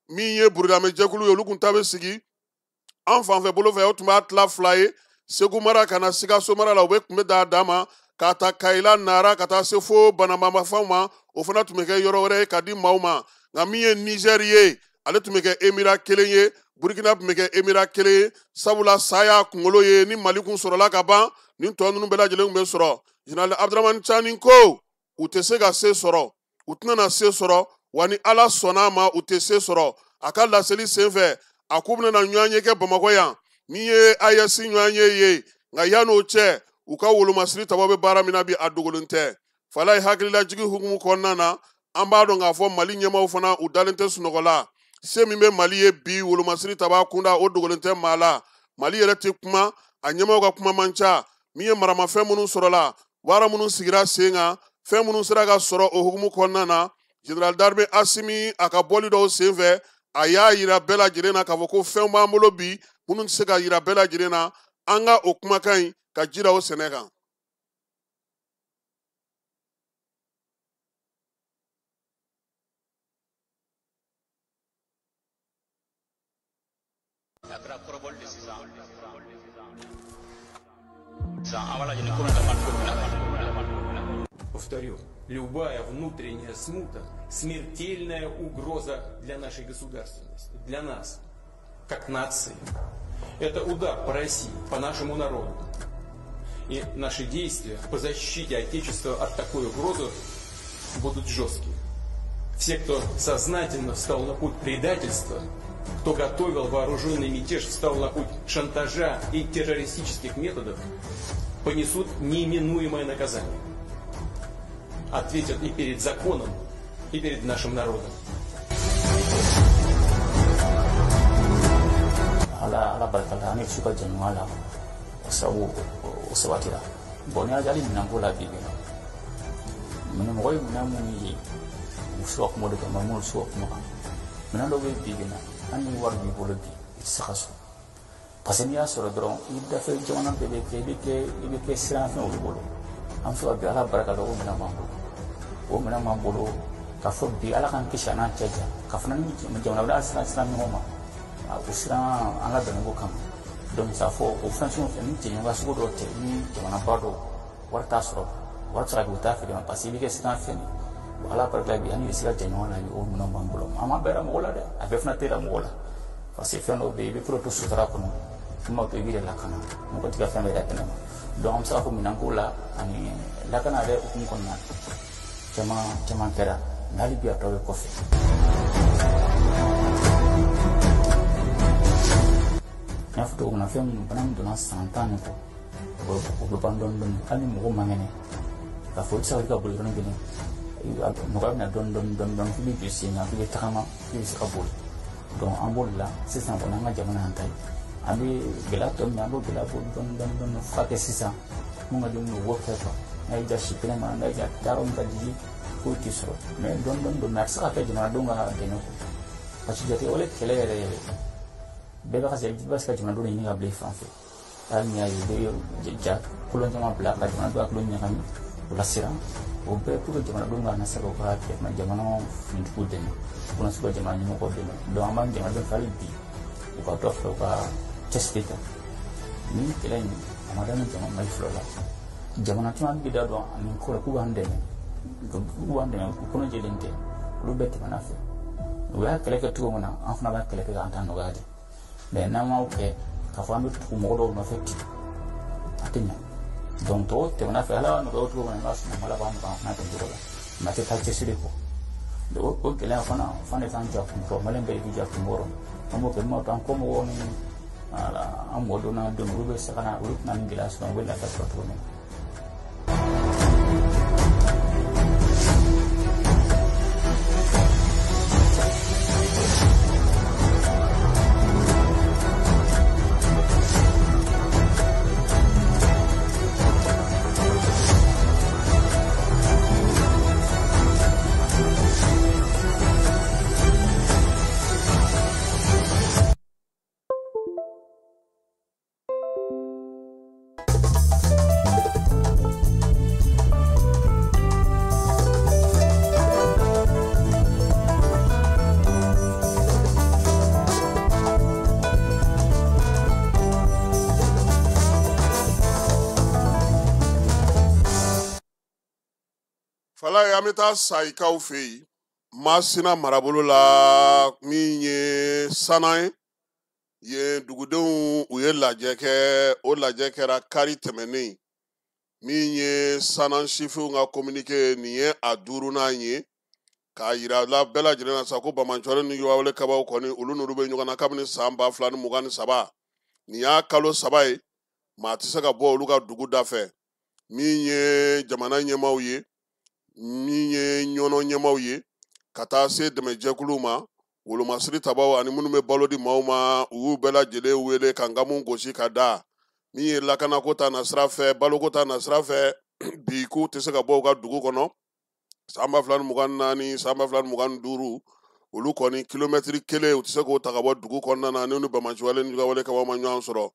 Speaker 10: min ye Burudamɛ jɛkulu ye, olu tun ta bɛ sigi an fanfɛ bolo fɛ, o tun b'a tila 2 ye, Segu mara ka na Sikaso mara la, u bɛ tun bɛ d'a dan ma, k'a ta Kayila Nara ka taa se fo Banamamafanw ma, o fana tun bɛ kɛ yɔrɔ wɛrɛ ye ka di maaw ma. Nka min ye Niger ye, ale tun bɛ kɛ Emira kelen ye, Burkina tun bɛ kɛ Emira kelen ye, sabula sa y'a kunkolo ye, ni Mali kun sɔrɔla ka ban, nin tɔ ninnu bɛɛ lajɛlen tun bɛ sɔrɔ. Général Abdramani Tchani ko u tɛ se ka se sɔrɔ, u tɛna na se sɔrɔ, wa ni Ala sɔnna a ma u tɛ se sɔrɔ. A ka laseli senfɛ, a k'u bɛna ɲɔgɔn ye kɛ Bamakɔ yan, min ye AES ɲɔgɔn ye ye, nka yan'o cɛ, u ka wolomasiri tabaw bɛ baara min na bi, a dogolen tɛ. Falaye hakililajigi hukumu kɔnɔna na, an b'a dɔn k'a fɔ Mali ɲɛmaaw fana u dalen tɛ sunɔgɔ la. Se min bɛ Mali ye bi, wolomasiri taba kunda, o dogolen tɛ maa la. Mali yɛrɛ tɛ kuma, A ɲɛmaaw ka kuma man ca. Min ye maramafɛn minnu sɔrɔla, baara minnu sigira sen kan, fɛn minnu sera ka sɔrɔ o hukumu kɔnɔna na, général d'armée Assimi a ka bɔli dɔw senfɛ, a y'a yira bɛɛ lajɛlen na k'a fɔ ko fɛn b'an bolo bi minnu tɛ se ka yira bɛɛ lajɛlen na. An ka o kumakan in ka jira o sɛnɛ kan.
Speaker 11: Повторю, любая внутренняя смута – смертельная угроза для нашей государственности, для нас, как нации. Это удар по России, по нашему народу. И наши действия по защите Отечества от такой угрозы будут жесткие. Все, кто сознательно встал на путь предательства, кто готовил вооруженный мятеж, встал на путь шантажа и террористических методов, понесут неименуемое наказание. Ответят и перед законом, и перед нашим народом.
Speaker 12: Ala barika la, an ye su ka jɛɲɔgɔnya la o sababu o sabatira. Bon, ni ajali minɛn ko la bi bi in na, mɔgɔ ye minɛn minnu ye, u bɛ se ka kuma de kan, minnu bɛ se ka kuma kan. Minɛn dɔw bɛ bi bi in na, hali ni wari b'i bolo bi, i tɛ se ka sɔrɔ. Parce que n'i y'a sɔrɔ dɔrɔn, i dafɛ jamana bɛɛ bɛ kɛ, i bɛ kɛ siranfɛn olu bolo. An bɛ se ka bi Ala barika la, o minɛn b'an bolo. O minɛn b'an bolo k'a fɔ bi Ala k'an kisi a n'an cɛ jan, k'a fana ni jamana wɛrɛ siran ɲɔgɔn ma. O siran an ka bɛnko kama. Donc k'a fɔ o fɛn sugu fɛ ni jɛɲɔgɔnya sugu dɔw tɛ, ni jamanaba dɔw wari t'a sɔrɔ, wari tɛ se ka kɛ u t'a feere ma, parce que i bɛ kɛ siran fɛn de. Ala barika la bi, an bɛ se ka jɛɲɔgɔn la bi, o minɛn b'an bolo. An ma bɛɛ mɔgɔ la dɛ, a bɛɛ fana tɛ mɔgɔ la. Parce que fɛn dɔw bɛ yen, i bɛ ko dɔ to sutura kɔnɔ, min b'a to i b'i yɛrɛ lakana, mɔgɔ t'i ka fɛn bɛɛ da kɛnɛ ma. Donc an bɛ se k'a fɔ minɛnko la ani lakana yɛrɛ hukumu kɔnɔna na, caman caman kɛra, mais hali bi a tɔ bɛ kɔfɛ. N y'a fɔ cogo min na, fɛn minnu bana min donna san 10 ni kɔ, o bɛ ban dɔɔni dɔɔni. Hali ni mɔgɔ man kɛnɛ, k'a fɔ i tɛ se ka wuli ka boli yɔrɔnin kelen, nɔgɔya bɛ na dɔɔni dɔɔni dɔɔni dɔɔni, f'i bɛ jɔ sen kan, f'i bɛ tagama, f'i bɛ se ka boli. Donc an b'o de la sisan kɔni, an ka jamana y'an ta ye. An bɛ gɛlɛya tɔ min, an b'o gɛlɛya bɔ dɔɔni dɔɔni dɔɔni fo ka kɛ sisan mun ka di minnu ye, u b'o kɛ quoi. N'a y'i ja si kɛnɛ ma, n'a y'i ja taa yɔrɔ min ka di i ye, foyi t'i sɔrɔ. Mais dɔɔni dɔɔni don, mais a tɛ se ka kɛ jamanadenw ka dɛmɛ kɔ. Parce que jatigɛwale kɛlɛ yɛrɛ yɛrɛ, bɛɛ b'a ka se, i b'a se ka jamanadenw de ɲini ka bila i fan fɛ. Hali n'i y'a ye, u bɛ ja kolon caman bila ka jamanadenw hakiliw ɲagami, u lasiran. O bɛɛ pour que jamanadenw ka na se ka u ka jamana finitigiw dɛmɛ, u kana se ka jamana ɲɛmɔgɔw dɛmɛ. Donc an b'an jamanadenw fɛ hali bi, u ka dɔ fara u ka cɛsiri kan. Nin kɛlɛ in, a ma daminɛ jamana Mali fɔlɔ la. Jamana caman bɛ da dɔn ani ko la k'u b'an dɛmɛ, k'u b'an dɛmɛ, u kɔnɔ jɛlen tɛ, olu bɛɛ tɛmɛna fɛ. U y'a kɛlɛ kɛ cogo min na, an fana b'a kɛlɛ kɛ k'an ta nɔgɔya de. Mais n'an m'aw kɛ k'a fɔ an bɛ tugu mɔgɔ dɔw nɔfɛ ten, a tɛ ɲɛ. Donc tɔw tɛmɛna fɛ, Ala b'a nɔgɔya cogo min na, n b'a sɔn Ala b'a nɔgɔya an fana ten cogo la. Mais a tɛ taa cɛsiri kɔ. O gɛlɛya fana, o fana de k'an jɔ a kun kɔrɔ, Maliyɛn bɛɛ de k'i jɔ a kun kɔrɔ. An b'o kɛ, min b'a to an kɔ mɔgɔw ni an mɔdenw n'an denw, olu bɛ se ka na, olu tɛna nin gɛlɛya sɔrɔ, u bɛ lafiya sɔrɔ cogo min na.
Speaker 10: Falaye, an bɛ taa Sayikaw fɛ yen, Masina marabolo la, min ye Sana ye. Yen dugudenw u ye lajɛ kɛ, o lajɛ kɛra kari tɛmɛnen. Min ye Sana sifinw ka communiqué, nin ye a 5nan ye, k'a yira la bɛɛ lajɛlen na sa ko Bamancɔri ni Yawale kabaw kɔni, olu n'olu bɛ ɲɔgɔn na kabini san 2023. Nin y'a kalo 3 ye, maa tɛ se ka bɔ olu ka dugu da fɛ. Min ye jamana ɲɛmaaw ye, min ye ɲɔnɔ ɲɛmaaw ye, ka taa se dɛmɛjɛkuluw ma, wolomasiri tabaw ani minnu bɛ balo di maaw ma, u y'u bɛɛ lajɛlen wele ka nkamu gosi ka da. Min ye lakanako ta na sira fɛ, baloko ta na sira fɛ, bi k'u tɛ se ka bɔ u ka dugu kɔnɔ. San 2024, san 2025, olu kɔni kilomɛtiri kelen u tɛ se k'o ta ka bɔ dugu kɔnɔna na n'u ni banbaanciwale ni jugawale kɛbaaw ma ɲɔgɔn sɔrɔ.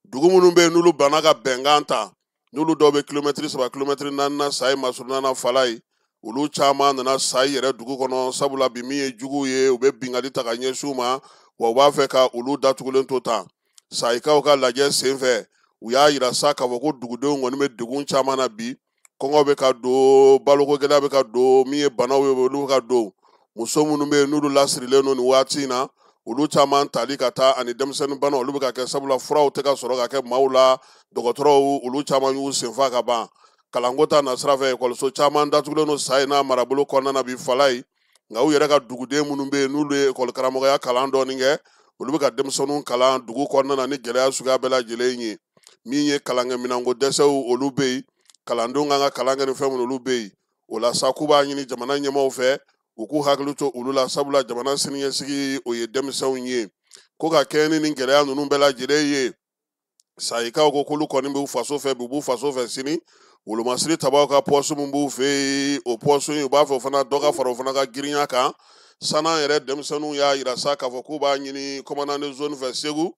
Speaker 10: Dugu minnu bɛ yen n'olu banna ka bɛnkan ta, n'olu dɔw bɛ kilomɛtiri 3, kilomɛtiri 4 na Sayi masurunna na Falayi, olu caman nana Sayi yɛrɛ dugu kɔnɔ, sabula bi min ye juguw ye, u bɛ binkanni ta ka ɲɛsin u ma, wa u b'a fɛ ka olu datugulen to tan. Sayikaw ka lajɛ senfɛ, u y'a yira sa k'a fɔ ko dugudenw kɔni bɛ degun caman na bi. Kɔngɔ bɛ ka don, baloko gɛlɛya bɛ ka don, min ye banaw ye olu bɛ ka don. Muso minnu bɛ yen n'olu lasirilen don nin waati in na, olu caman tali ka taa ani denmisɛnnin banaw olu bɛ ka kɛ, sabula furaw tɛ ka sɔrɔ ka kɛ maaw la, dɔgɔtɔrɔw olu caman y'u senfa ka ban. Kalanko ta nasira fɛ, ekɔliso caman datugulen don Sayi n'a marabolo kɔnɔna na bi Falayi. Nka u yɛrɛ ka duguden minnu bɛ yen n'olu ye ekɔli karamɔgɔya kalan dɔɔnin kɛ, olu bɛ ka denmisɛnninw kalan dugu kɔnɔna na ni gɛlɛya suguya bɛɛ lajɛlen ye. Min ye kalankɛminɛnko dɛsɛw olu bɛ yen, kalandenw kan ka kalan kɛ ni fɛn minnu olu bɛ yen. O la sa k'u b'a ɲini jamana ɲɛmaaw fɛ u k'u hakili to olu la, sabula jamana siniɲɛsigi o ye denmisɛnw ye. Ko ka kɛɲɛ ni nin gɛlɛya ninnu bɛɛ lajɛlen ye, Sayikaw ko k'olu kɔni b'u faso fɛ bi, u b'u faso fɛ sini. Wolomasiri tabaw ka pɔsu min b'u fɛ yen, o pɔsu in u b'a fɛ o fana dɔ ka fara o fana ka girinya kan. Sanan yɛrɛ denmisɛnninw y'a yira sa k'a fɔ k'u b'a ɲini commandant de zone fɛ Segu,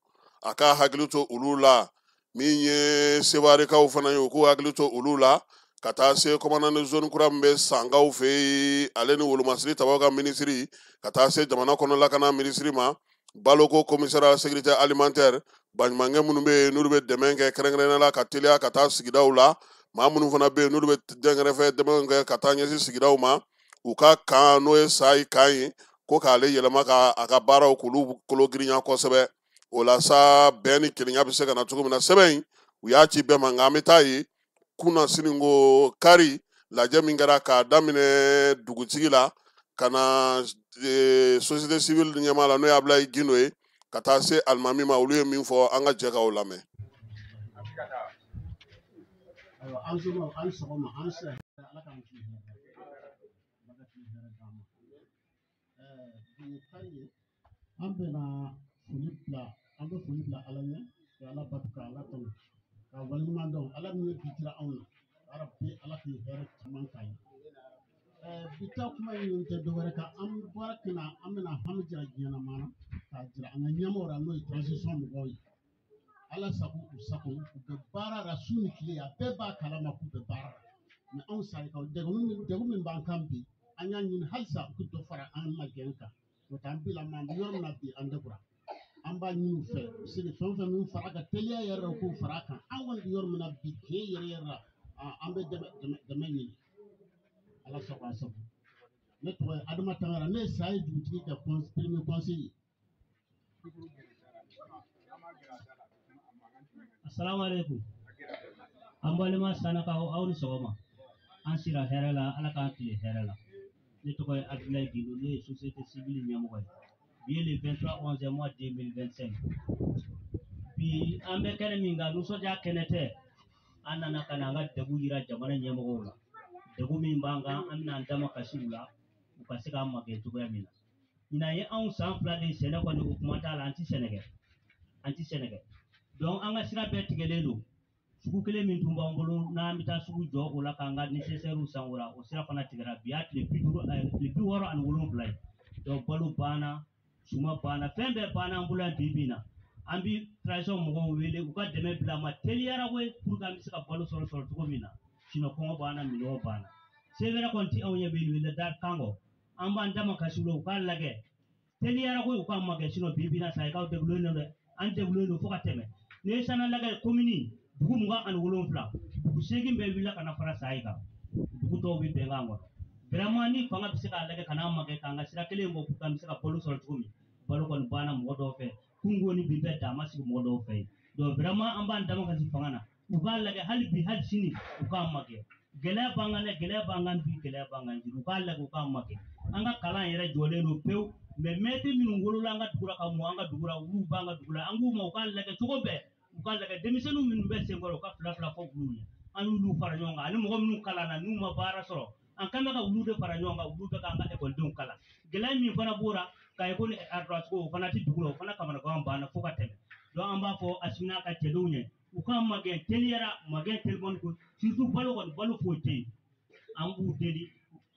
Speaker 10: a k'a hakili to olu la. Min ye Sewarekaw fana ye, u k'u hakili to olu la, ka taa se commandant de zone kura min bɛ Sankaw fɛ yen, ale ni wolomasiri tabaw ka minisiri, ka taa se jamana kɔnɔ lakana minisiri ma, baloko commissariat sécurité alimentaire, baɲumankɛ minnu bɛ yen n'olu bɛ dɛmɛ kɛ kɛrɛnkɛrɛnnenya la ka teliya ka taa sigidaw la, maa minnu fana bɛ yen n'olu bɛ dɛnkɛrɛfɛ dɛmɛ kɛ ka taa ɲɛsin sigidaw ma, u ka kan n'o ye Sayi kan ye, ko k'ale yɛlɛma ka a ka baaraw k'olu kolo girinya kosɛbɛ. O la sa bɛn ni kelenya bɛ se ka na cogo min na. Sɛbɛn in u y'a ci bɛɛ ma, nka an bɛ taa ye kunna sini ko kari lajɛ min kɛra k'a daminɛ dugutigi la ka na société civile ɲɛmaa la n'o ye Abulayi Gindo ye, ka taa se alimami ma, olu ye min fɔ an ka jɛ k'o lamɛn.
Speaker 13: Ayiwa, an somɔgɔw, an sɔgɔma, an sera Ala k'an tile hɛrɛ, Ala ka tile hɛrɛ d'an ma. Bi ye kari ye, an bɛna foli bila, an bɛ foli bila Ala ɲɛ, ka Ala bato, ka Ala tanu, ka waleɲuman dɔn Ala min ye bi jira anw na. Yarabi Ala k'i hɛrɛ caman k'an ye. Bi ta kuma in tɛ dɔwɛrɛ kan, an bɔra ka na, an bɛna hami jira diɲɛlamaa na, k'a jira an ka ɲɛmɔgɔw la n'o ye transition mɔgɔw ye. Ala sago u sago, u bɛ baara la su ni tile, a bɛɛ b'a kalama k'u bɛ baara la. Mɛ anw Sayikaw, degun min b'an kan bi, an y'a ɲini halisa u ka dɔ fara an magɛn kan. N'o tɛ an bi la maa yɔrɔ min na bi, an degunna. An b'a ɲini u fɛ, u se ka fɛn o fɛn min fara ka teliya yɛrɛ, u k'o fara a kan. An kɔni bɛ yɔrɔ min na bi, tiɲɛ yɛrɛ yɛrɛ la, an bɛ dɛmɛ ɲini. Ala sago a sago. Ne tɔgɔ ye Adama Tangara, ne ye Sayi dugutigi ka premier conseiller ye.
Speaker 14: Assalamu alaikum. An balima Sanakaw, aw ni sɔgɔma. An sira hɛrɛ la, Ala k'an tile hɛrɛ la. Ne tɔgɔ ye Abdoulaye Gindo, ne ye société civile ɲɛmɔgɔ ye. Bi ye le 23 11 mois 2025. Bi an bɛ kɛnɛ min kan, nisɔndiya kɛnɛ tɛ. An nana ka na an ka degun yira jamana ɲɛmɔgɔw la. Degun min b'an kan, an bɛna an dama kasi u la, u ka se k'an magɛn cogoya min na. Ɲinan ye anw san 2 de sɛnɛ kɔni, o kuma t'a la, an ti sɛnɛ kɛ. An ti sɛnɛ kɛ. Donc an ka sira bɛɛ tigɛlen don. Sugu kelen min tun b'an bolo n'an bɛ taa sugu jɔ o la k'an ka nécessaire san o la, o sira fana tigɛra. Bi y'a tile 50, tile 67 ye. Donc balo banna, suma banna, fɛn bɛɛ banna an bolo yan bi bi in na. An bi transition mɔgɔw wele u ka dɛmɛ bila ma teliyara koyi, pour que an bɛ se ka balo sɔrɔ cogo min na. Sinon kɔngɔ banna, minɔgɔ banna. Se wɛrɛ kɔni ti anw ye bi wele da kan kɔ. An b'an dama kasi u la, u k'a lajɛ. Teliyara koyi, u k'an magɛn, sinon bi bi in na Sayikaw degunnen don dɛ. An degunnen don fo ka tɛmɛ. N'i ye Sana lajɛ komini dugu 27, dugu 8 bɛɛ wulila ka na fara Sayi kan. Dugu tɔw bɛ bɛnkan kɔnɔ. Vraiment ni fanga bɛ se k'a lajɛ ka n'an magɛn k'an ka sira kelen bɔ pour que an bɛ se ka balo sɔrɔ cogo min. Balo kɔni banna mɔgɔ dɔw fɛ. Kungo ni bi bɛɛ dan ma sigi mɔgɔ dɔw fɛ yen. Donc vraiment an b'an dama kasi fanga na. U k'a lajɛ hali bi hali sini u k'an magɛn. Gɛlɛya b'an kan dɛ, gɛlɛya b'an kan bi, gɛlɛya b'an kan jiri. U k'a lajɛ u k'an magɛn. An ka kalan yɛrɛ jɔlen don pewu. Mais maître minnu wolola an ka dugu la ka mɔ an ka dugu la, olu b'an ka dugu la. An k'u ma u k'a lajɛ cogo bɛɛ. U k'a lajɛ denmisɛnninw minnu bɛ senkɔrɔ, u ka fila fila fɔ olu ye. An y'olu fara ɲɔgɔn kan. Ani mɔgɔ minnu kalanna n'u ma baara sɔrɔ, an kan bɛ ka olu de fara ɲɔgɔn kan, olu bɛ k'an ka ekɔlidenw kalan. Gɛlɛya min fana b'o la, k'a ye ko ni ardoise ko o fana tɛ dugu la, o fana kamanagan banna fo ka tɛmɛ. Donc an b'a fɔ Asimi n'a ka cɛdenw ye, u k'an magɛn teliyara, magɛn telimani ko, surtout balo kɔni, balo foyi tɛ yen. An b'u deli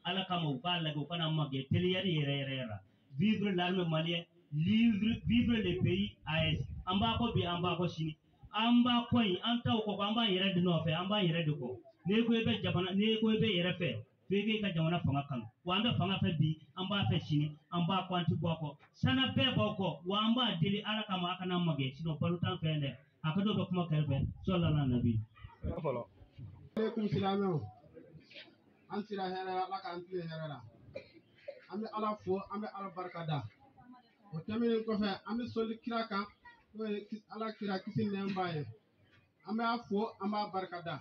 Speaker 14: Ala kama, u k'a lajɛ, u kana magɛn teliyari yɛrɛ yɛrɛ yɛrɛ. Vive l'armée malienne, vive le pays AES. An b'a kɔ bi, an b'a kɔ sini, an b'a kɔ yen, an t'aw kɔ, an b'an yɛrɛ de nɔfɛ, an b'an yɛrɛ de kɔ. N'e ko i bɛ jamana, n'e ko i bɛ yɛrɛ fɛ, f'e k'i ka jamana fanga kanu. Wa an bɛ fanga fɛ bi, an b'a fɛ sini, an b'a kɔ, an ti bɔ a kɔ. Sana bɛɛ b'aw kɔ, wa an b'a deli Ala kama, a kana magɛn, sinon balo t'an fɛ yan dɛ. A ka dɔw bɛ kuma kɛrɛfɛ, sɔlala nabi.
Speaker 13: Aleykum silamɛw, an sira hɛrɛ la, Ala k'an tilen hɛrɛ la. An bɛ Ala fo, an bɛ Ala barika da. O tɛmɛnen kɔfɛ, an bɛ sɔli kira kan, n'o ye Ala kira kisi ni nɛɛma b'a ye. An b'a fo, an b'a barika da.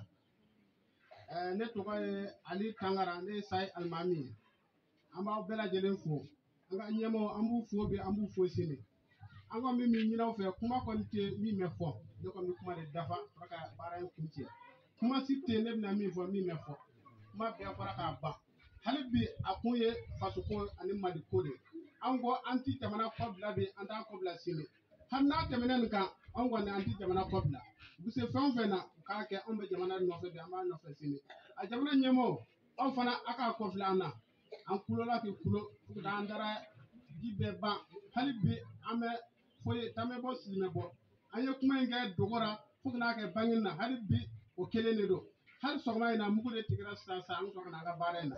Speaker 13: Ne tɔgɔ ye Ali Tangara, ne ye Sayi Alimami ye. An b'aw bɛɛ lajɛlen fo. An ka ɲɛmɔgɔw, an b'u fo bi, an b'u fo sini. An kɔni bɛ min ɲini aw fɛ, kuma kɔni tɛ min bɛ fɔ. Ne kɔni bɛ kuma de dafa fo ka baara in kuncɛ. Kuma si tɛ ne bɛna min fɔ min bɛ fɔ. Kuma bɛɛ fɔra k'a ban. Hali bi a kun ye fasoko ani Maliko de ye. An ko an ti jamana kɔ bila bi, an t'a kɔ bila sini. Hali n'a tɛmɛna nin kan, anw kɔni an ti jamana kɔ bila. U bɛ se fɛn o fɛn na, u k'a kɛ, anw bɛ jamana nɔfɛ bi, an b'a nɔfɛ sini. A jamana ɲɛmɔgɔw, aw fana a k'a kɔfilɛ an na. An kulola k'i kulo, fo ka taa an dara ji bɛɛ ban. Hali bi an bɛ foyi, tan bɛ bɔ, sisi bɛ bɔ. An ye kuma in kɛ dogo la, fo ka n'a kɛ bange na. Hali bi o kelen de don. Hali sɔgɔma in na, mugu de tigɛra sisan sisan, an bɛ sɔrɔ ka na an ka baara in na.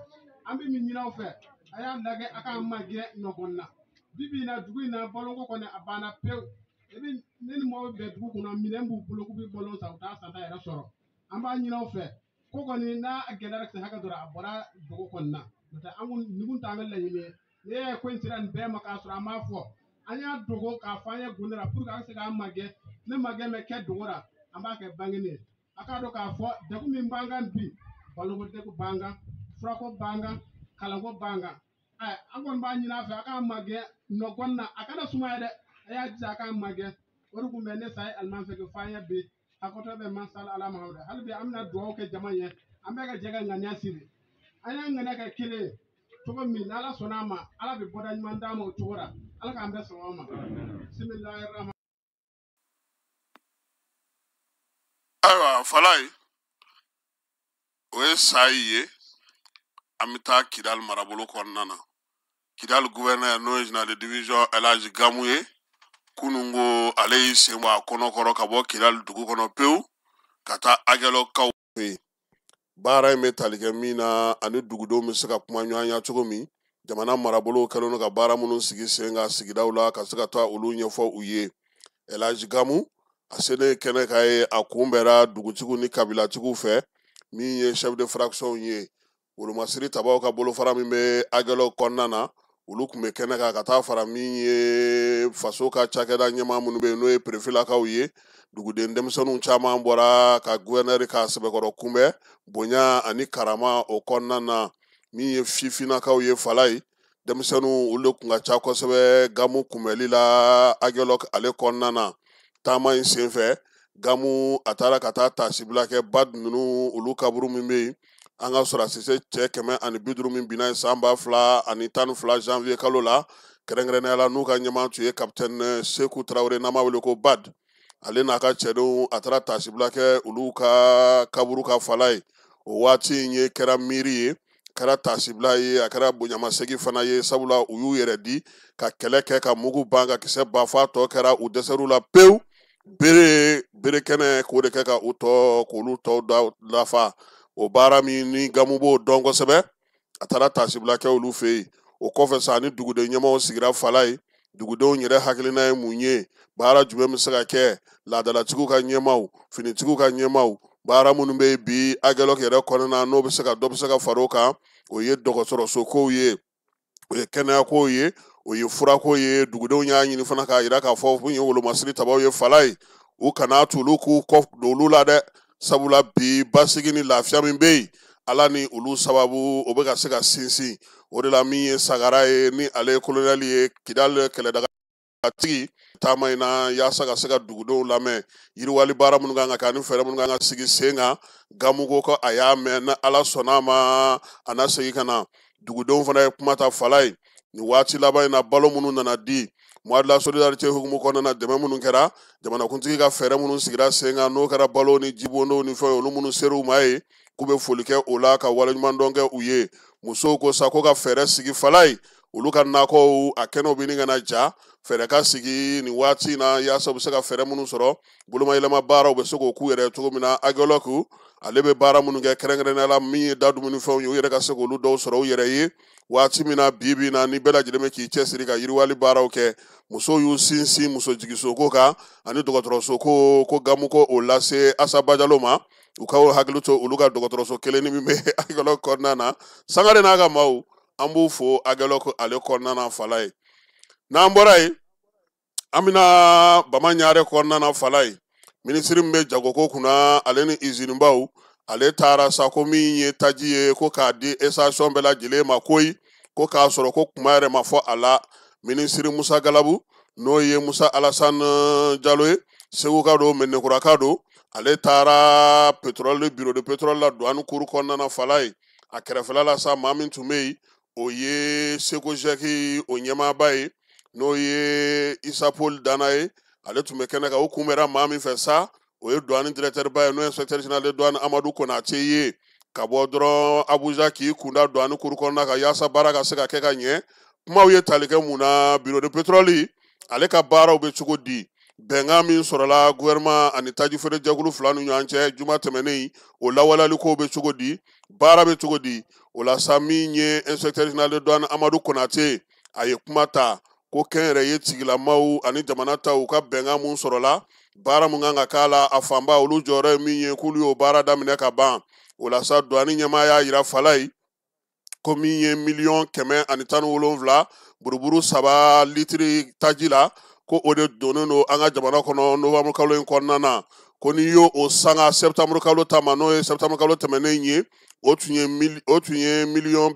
Speaker 13: An bɛ min ɲini aw fɛ, a y'a lajɛ a k'an magɛn ɲɔgɔn na. Bi bi in na, dugu in na, baloko kɔni a banna pewu. I bɛ ne ni mɔgɔw bɛn dugu kɔnɔ, minɛn b'u bolo k'u bɛ balo san, u t'a santa yɛrɛ sɔrɔ. An b'a ɲini aw fɛ, ko kɔni n'a gɛlɛyara ka se hakɛ dɔ la, a bɔra dugu kɔni na. N'o tɛ an kun nin kun t'an ka laɲini ye. N'e y'a ye ko in sera nin bɛɛ ma k'a sɔrɔ an m'a fɔ, an y'a dogo k'a fɔ an ye gundo la pour que an ka se k'an magɛn. Ne magɛn bɛ kɛ dogo la, an b'a kɛ bangeni ye. A k'a dɔn k'a fɔ degun min b'an kan bi, baloko degun b'an kan, furako b'an kan, kalanko b'an kan. An kɔni b'a ɲini a fɛ, a k'an magɛn nɔgɔn na, a kana sumaya dɛ, a y'a jija a k'an magɛn. O de kun bɛ ne Sayi Alimami fɛ k'o fɔ an ye bi. Hakɛto bɛ masala Ala Mahamadu. Hali bi an bɛna dugawu kɛ jama ye, an bɛɛ ka jɛ ka ŋaniya siri. An y'an ŋaniya kɛ kelen ye cogo min, n'Ala sɔnna a ma, Ala bɛ bɔda ɲuman d'an ma o cogo la. Ala k'an bɛɛ sɔn o ma. Bisimilahi.
Speaker 10: Ayiwa Falayi, o ye Sayi ye. An bɛ taa Kidali marabolo kɔnɔna na. Kidali gouverneur n'o ye général de division Elhaji Gamu ye, kunun ko ale y'i sen bɔ a kɔnɔ kɔrɔ ka bɔ Kidali dugu kɔnɔ pewu ka taa Agɛlɔkaw fɛ yen. Baara in bɛ tali kɛ min na ani dugudenw bɛ se ka kuma ɲɔgɔnya cogo min, jamana marabolow kɛlen don ka baara minnu sigi sen kan sigidaw la ka se ka taa olu ɲɛfɔ u ye. Elhaji Gamu a selen kɛnɛ kan ye, a kunbɛra dugutigiw ni kabilatigiw fɛ, min ye chef de fraction ye, wolomasiri tabaw ka bolofara min bɛ Agɛlɔ kɔnɔna na, olu tun bɛ kɛnɛ kan ka taa fara min ye faso ka cakɛda ɲɛmaa minnu bɛ yen n'o ye perefelakaw ye. Duguden denmisɛnninw caman bɔra ka gouverneur ka sɛbɛkɔrɔ kunbɛn bonya ani karama o kɔnɔna na. Min ye fifinnakaw ye Falayi, denmisɛnninw olu de tun ka ca kosɛbɛ Gamu kunbɛli la Agɛlɔk ale kɔnɔna na. Taama in senfɛ, Gamu a taara ka taa taasibila kɛ BAD ninnu olu kaburu min bɛ yen, an ka sɔrɔdasi cɛ 150 min binna yen san 2012 janvier kalo la, kɛrɛnkɛrɛnnenya la n'u ka ɲɛmaa tun ye capitaine Seku Tarawele n'an b'a wele ko BAD, ale n'a ka cɛdenw a taara taasibila kɛ olu ka kaburu ka Falayi. O waati in ye kɛra miiri ye, kɛra taasibila ye, a kɛra bonyamasegin fana ye, sabula u y'u yɛrɛ di ka kɛlɛ kɛ ka mugu ban ka kisɛ ban f'a tɔ kɛra u dɛsɛr'u la pewu, bere bere kɛnɛ k'o de kɛ ka u tɔ k'olu tɔw dafa. O baara min ni Gamu b'o dɔn kosɛbɛ, a taara taasibila kɛ olu fɛ yen. O kɔfɛ sa, ni duguden ɲɛmaaw sigira Falayi, dugudenw yɛrɛ hakilina ye mun ye, baara jumɛn bɛ se ka kɛ, laadalatigiw ka ɲɛmaaw, finitigiw ka ɲɛmaaw, baara minnu bɛ yen bi Agɛlɔk yɛrɛ kɔnɔna n'o bɛ se ka dɔ bɛ se ka far'o kan, o ye dɔgɔtɔrɔso kow ye, o ye kɛnɛyako ye, o ye furako ye. Dugudenw y'a ɲini fana k'a jira k'a fɔ mun ye wolomasiri tabaw ye Falayi, u kana to olu k'u kɔ don olu la dɛ, sabula bi basigi ni lafiya min bɛ yen, Ala ni olu sababu o bɛ ka se ka sinsin. O de la min ye Sagara ye, ni ale ye kolonɛli ye Kidali kɛlɛdagatigi, taama in na yaasa ka se ka dugudenw lamɛn, yiriwali baara minnu kan ka kɛ ani fɛɛrɛ minnu kan ka sigi sen kan. Gamu ko ko a y'a mɛn, ni Ala sɔnna a ma a na segin ka na. Dugudenw fana ye kuma ta Falayi nin waati laban in na, balo minnu nana di Mois de la solidarité hukumu kɔnɔna na, dɛmɛ minnu kɛra, jamanakuntigi ka fɛɛrɛ minnu sigira sen kan, n'o kɛra balo ni jibondow ni fɛnw ye, olu minnu ser'u ma ye, k'u bɛ foli kɛ o la ka waleɲumandɔn kɛ u ye. Musow ko sa ko ka fɛɛrɛ sigi fala ye, olu ka nakɔw a kɛnɛw bɛ ɲini ka na ja, fɛɛrɛ ka sigi nin waati in na yaasa u bɛ se ka fɛɛrɛ minnu sɔrɔ, bolomayɛlɛma baaraw bɛ se k'o k'u yɛrɛ cogo min na. Agelɔku ale bɛ baara minnu kɛ, kɛrɛnkɛrɛnnenya la min ye da dumunifɛnw ye, u yɛrɛ ka se k'olu dɔw sɔrɔ u yɛrɛ ye waati min na. Bi bi in na, ni bɛɛ lajɛlen bɛ k'i cɛsiri ka yiriwali baaraw kɛ, musow y'u sinsin muso jigisoko kan ani dɔgɔtɔrɔso ko, ko gamu ko o lase Asa Bajalo ma, u ka hakili to olu ka dɔgɔtɔrɔso kelen ni min bɛ Agelɔku kɔnɔna na. Sangare n'a ka maaw, an b'u fo Agelɔku ale kɔnɔna na fala ye. N'an bɔra yen, an bɛna Bama Ɲare kɔnɔna na fala ye. Minisiri min bɛ jagoko kunna ale ni izinibaw, ale taara sa ko min ye taji ye, ko k'a di station bɛɛ lajɛlen ma koyi, ko k'a sɔrɔ ko kuma yɛrɛ ma fɔ a la. Minisiri Musa Galabu, n'o ye Musa Alasani Jalo ye, Seguka don, Mɛnɛkuraka don, ale taara pétrole, bureau de pétrole la douane cour kɔnɔna na fala ye. A kɛrɛfɛla la sa, maa min tun bɛ yen, o ye Seko Jɛki o ɲɛmaaba ye, n'o ye Isa Paul Dana ye, ale tun bɛ kɛnɛ kan. O kunbɛra maa min fɛ sa, o ye douane directeur ba ye, n'o ye inspecteur général de douane Amadu Konate ye, ka bɔ dɔrɔn Abuja k'i kunda douane cour kɔnɔna kan yaasa baara ka se ka kɛ ka ɲɛ. Kumaw ye tali kɛ mun na? Bureau de pétrole ale ka baaraw bɛ cogo di? Bɛnkan min sɔrɔla gouvernement ani taji feere jɛkulu fila ni ɲɔgɔn cɛ juma tɛmɛnen, o lawaleyali kow bɛ cogo di? Baara bɛ cogo di? O la sa, min ye inspecteur général de douane Amadu Konate, a ye kuma ta ko kɛnyɛrɛye tigilamaw ani jamana taw u ka bɛnkan mun sɔrɔla, baara mun kan ka k'a la, a fanba olu jɔyɔrɔ ye min ye, k'olu y'o baara daminɛ ka ban. O la sa, douane ɲɛmaa y'a yira fala ye ko min ye 117 000 buruburu saba litiri taji la, ko o de donnen don an ka jamana kɔnɔ novembre kalo in kɔnɔna na. Ko n'i y'o o sanga septembre kalo ta ma, n'o ye septembre kalo tɛmɛnen ye, o tun ye 53 miliyɔn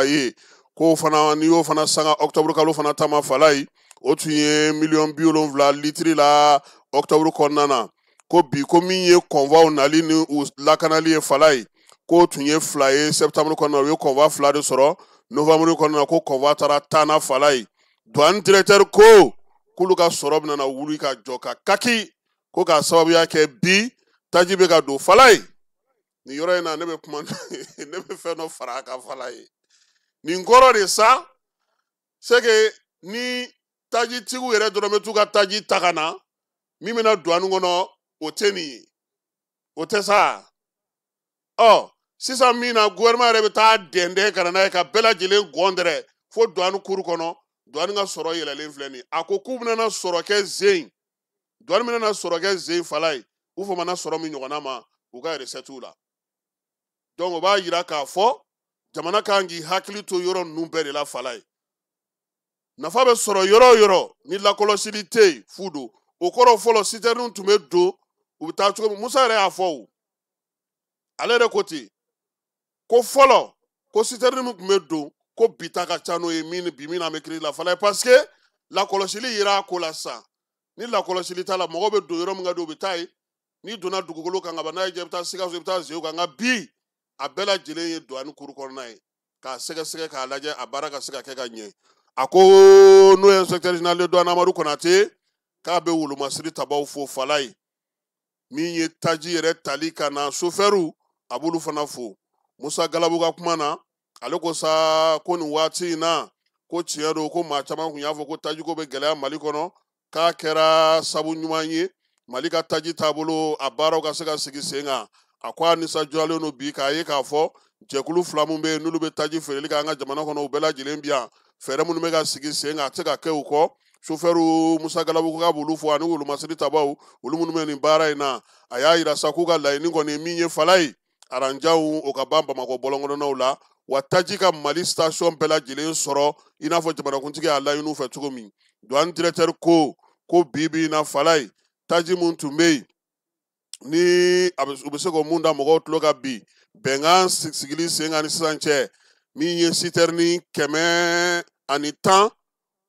Speaker 10: ye. K'o fana, n'i y'o fana sanga octobre kalo fana ta ma fala ye, o tun ye 70 miliyɔn litiri la octobre kɔnɔna na. Ko bi, ko min ye convoi nali ni u lakanali ye fala ye, k'o tun ye 2 ye septembre kɔnɔna, u ye convoi 2 de sɔrɔ. Novembre kɔnɔna, ko convoi taara 10 na fala ye. Douane directeur ko k'olu ka sɔrɔ bɛna wuli ka jɔ ka kaki, ko k'a sababuya kɛ bi taji bɛ ka don fala ye. Nin yɔrɔ in na, ne bɛ kuma, ne bɛ fɛn dɔ fara a kan fala ye. Nin kɔrɔ de sa, c'est que ni tajitigiw yɛrɛ dɔrɔn bɛ t'u ka taji ta ka na, min bɛna douane kɔnɔ, o tɛ nin ye, o tɛ sa. Ɔ sisan min na, gouvernement yɛrɛ bɛ taa dɛndɛn ka na n'a ye ka bɛɛ lajɛlen gɔndɛrɛ fo douane cour kɔnɔ. Douane ka sɔrɔ yɛlɛlen filɛ nin ye. A ko k'u bɛna sɔrɔ kɛ zen, douane bɛna sɔrɔ kɛ zen fala ye, u famana sɔrɔ min ɲɔgɔnna ma u ka recette la. Donc o b'a yira k'a fɔ jamana kan k'i hakili to yɔrɔ ninnu bɛɛ de la fala ye. Nafa bɛ sɔrɔ yɔrɔ o yɔrɔ, ni lakɔlɔsili tɛ yen, fu don. O kɔrɔ, fɔlɔ citerne tun bɛ don, u bɛ taa cogo min, Musa yɛrɛ y'a fɔ, o ale yɛrɛ ko ten ko fɔlɔ ko citerne min tun bɛ don, ko bi ta ka ca n'o ye min bi min na, an bɛ crise la fala ye, parce que lakɔlɔsili yera a ko la sisan. Ni lakɔlɔsili t'a la, mɔgɔw bɛ don yɔrɔ min ka di, u bɛ taa yen. N'i donna dugukolo kan ka ban, n'a y'i diya, i bɛ taa Sikaso, i bɛ taa Zew kan. Nka bi, a bɛɛ lajɛlen ye douane cour kɔnɔna ye k'a sɛgɛsɛgɛ k'a lajɛ, a baara ka se ka kɛ ka ɲɛ. A ko n'o ye inspecteur général de douane Amadu Konate, k'a bɛ wolomasiri tabaw fo fala ye. Min ye taji yɛrɛ tali ka na, sofɛriw, a b'olu fana fo. Musa Galabu ka kuma na, ale ko sa ko nin waati in na, ko tiɲɛ don ko maa caman kun y'a fɔ ko tajiko bɛ gɛlɛya Mali kɔnɔ, k'a kɛra sabu ɲuman ye Mali ka taji taabolo a baaraw ka se ka sigi sen kan. A ko a nisɔndiyalen don bi k'a ye k'a fɔ jɛkulu fila min bɛ yen, n'olu bɛ taji feereli kɛ an ka jamana kɔnɔ, u bɛɛ lajɛlen bi yan, fɛɛrɛ minnu bɛ ka sigi sen kan, a tɛ se ka kɛ u kɔ. Sofɛriw, Musa Galabu ko k'a b'olu fo ani wolomasiri tabaw, olu minnu bɛ nin baara in na. A y'a yira sa k'u ka laɲini kɔni ye min ye fala ye, aranjaw o ka ban Bamakɔ bɔlɔnkɔnɔnaw la, wa taji ka Mali station bɛɛ lajɛlen sɔrɔ i n'a fɔ jamanakuntigi y'a laɲini fɛ cogo min. Douane directeur ko ko bi bi in na fala ye, taji mun tun bɛ yen ni a bɛ u bɛ se k'o mun da mɔgɔw tulo kan bi, bɛnkan sigili sen kan ni sisan cɛ, min ye citerne 110,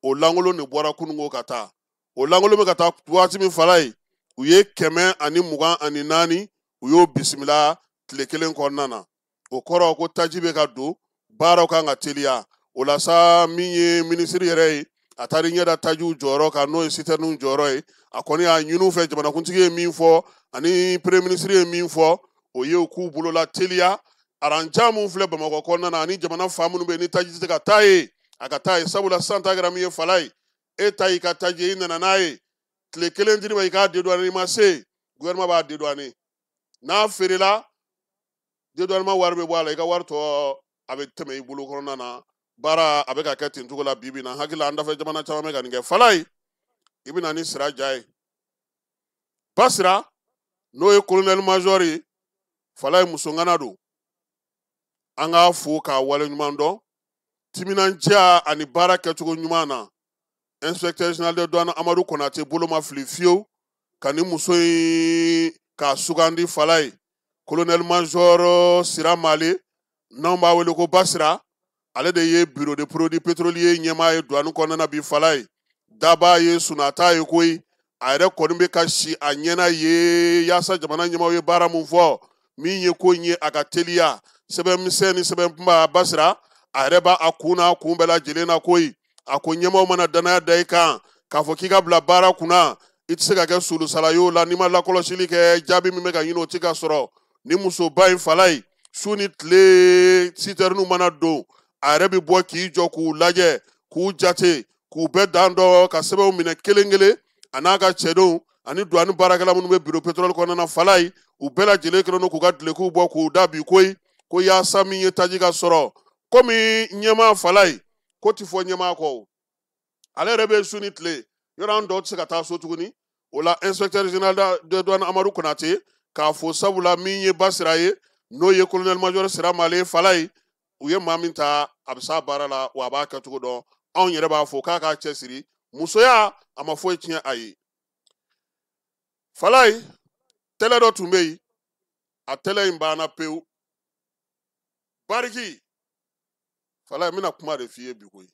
Speaker 10: o lankolon de bɔra kununko ka taa. O lankolon bɛ ka taa waati min fala ye, u ye 124, u y'o bisimila tile kelen kɔnɔna na. O kɔrɔ ko taji bɛ ka don, baaraw kan ka teliya. O la sa, min ye minisiri yɛrɛ ye, A taara ɲɛ da tajiw jɔyɔrɔ kan, n'o ye sitɛriniw jɔyɔrɔ ye. A kɔni y'a ɲini u fɛ, jamanakuntigi ye min fɔ ani premier ministre ye min fɔ, o ye u k'u bolola teliya. Aranjan mun filɛ Bamakɔ kɔnɔna na ani jamana fan minnu bɛ yen ni taji tɛ se ka taa yen, a ka taa yen, sabula san ta kɛra min ye fala ye. E ta y'i ka taji ye, i nana n'a ye, tile kelen dir'i ma i k'a dédouaner, n'i ma se, gouvernement b'a dédouaner. N'a feerela, dédouanement wari bɛ bɔ a la, i ka wari tɔ a bɛ tɛmɛ i bolo kɔnɔna na. Baara a bɛ ka kɛ ten cogo la bi bi in na. Hakili la an dafɛ jamana caman bɛ ka nin kɛ. Fala ye, i bɛ na ni Sira ja ye. Basira, n'o ye colonel major ye, fala ye musoŋana don. An k'a fo k'a waleɲuman dɔn timinandiya ani baara kɛcogo ɲuman na. Inspecteur général de douane Amadu Konate bolo ma fili fiyewu ka ni muso in k'a sugandi fala ye. Colonel major Sira Male, n'anw b'a wele ko Basira, ale de ye bureau de produits pétroliers ɲɛmaa ye douane kɔnɔna na bi fala ye. Daba ye sunata ye koyi, a yɛrɛ kɔni bɛ ka si a ɲɛna ye yaasa jamana ɲɛmaaw ye baara mun fɔ, min ye ko in ye a ka teliya. Sɛbɛn misɛn ni sɛbɛn kunba, Basira a yɛrɛ b'a a kun n'a kun bɛɛ lajɛlen na koyi. A ko ɲɛmaaw mana danaya da i kan k'a fɔ k'i ka bila baara kunna, i tɛ se ka kɛ sulusala y'o la n'i ma lakɔlɔsili kɛ, jaabi min bɛ ka ɲini o tɛ ka sɔrɔ. Ni musoba in fala ye, su ni tile sitɛriniw mana don, a yɛrɛ bɛ bɔ k'i jɔ k'u lajɛ, k'u jate, k'u bɛɛ dan dɔ, ka sɛbɛnw minɛ kelen kelen, a n'a ka cɛdenw ani douane baarakɛla minnu bɛ bureau pétrole kɔnɔna na fala ye, u bɛɛ lajɛlen kɛlen don k'u ka dulokiw bɔ k'u da bi koyi, ko yaasa min ye taji ka sɔrɔ. Komi ɲɛmaa fala ye, ko ti fɔ ɲɛmaa kɔ o, ale yɛrɛ bɛ su ni tile, yɔrɔ an dɔw tɛ se ka taa so tuguni. O la inspecteur général de douane Amadu Konate k'a fo, sabula min ye Basira ye, n'o ye colonel major Sira Male fala ye, u ye maa min ta a bɛ s'a baara la, wa a b'a kɛcogo dɔn. Anw yɛrɛ b'a fɔ k'a k'a cɛsiri, musoya a ma foyi tiɲɛ a ye. Fala ye, tɛlɛ dɔ tun bɛ yen, a tɛlɛ in banna pewu. Bariki fala ye, n bɛna kuma de f'i ye bi koyi.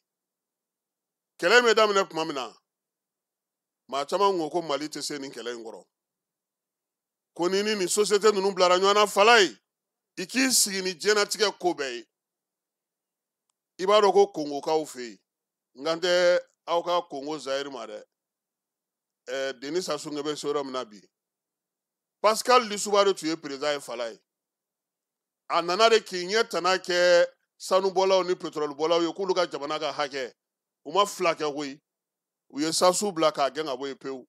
Speaker 10: Kɛlɛ in bɛ daminɛ tuma min na, maa caman ko ko Mali tɛ se nin kɛlɛ in kɔrɔ, ko ni nin société ninnu bilara ɲɔgɔn na fala ye, i k'i sigi ni diɲɛnatigɛ ko bɛɛ ye. I b'a dɔn ko Kongokaw fɛ yen, n kan tɛ aw ka Kongo Zayiri ma dɛ, Denis Sassou Nguesso bɛ se yɔrɔ min na bi, Pascal Lissouba de tun ye président ye fala ye. A nana de k'i ɲɛ tana kɛ sanubɔlaw ni pétrolebɔlaw ye k'olu ka jamana ka hakɛ. U ma fila kɛ koyi, u ye Sassou bila k'a gɛn ka bɔ yen pewu.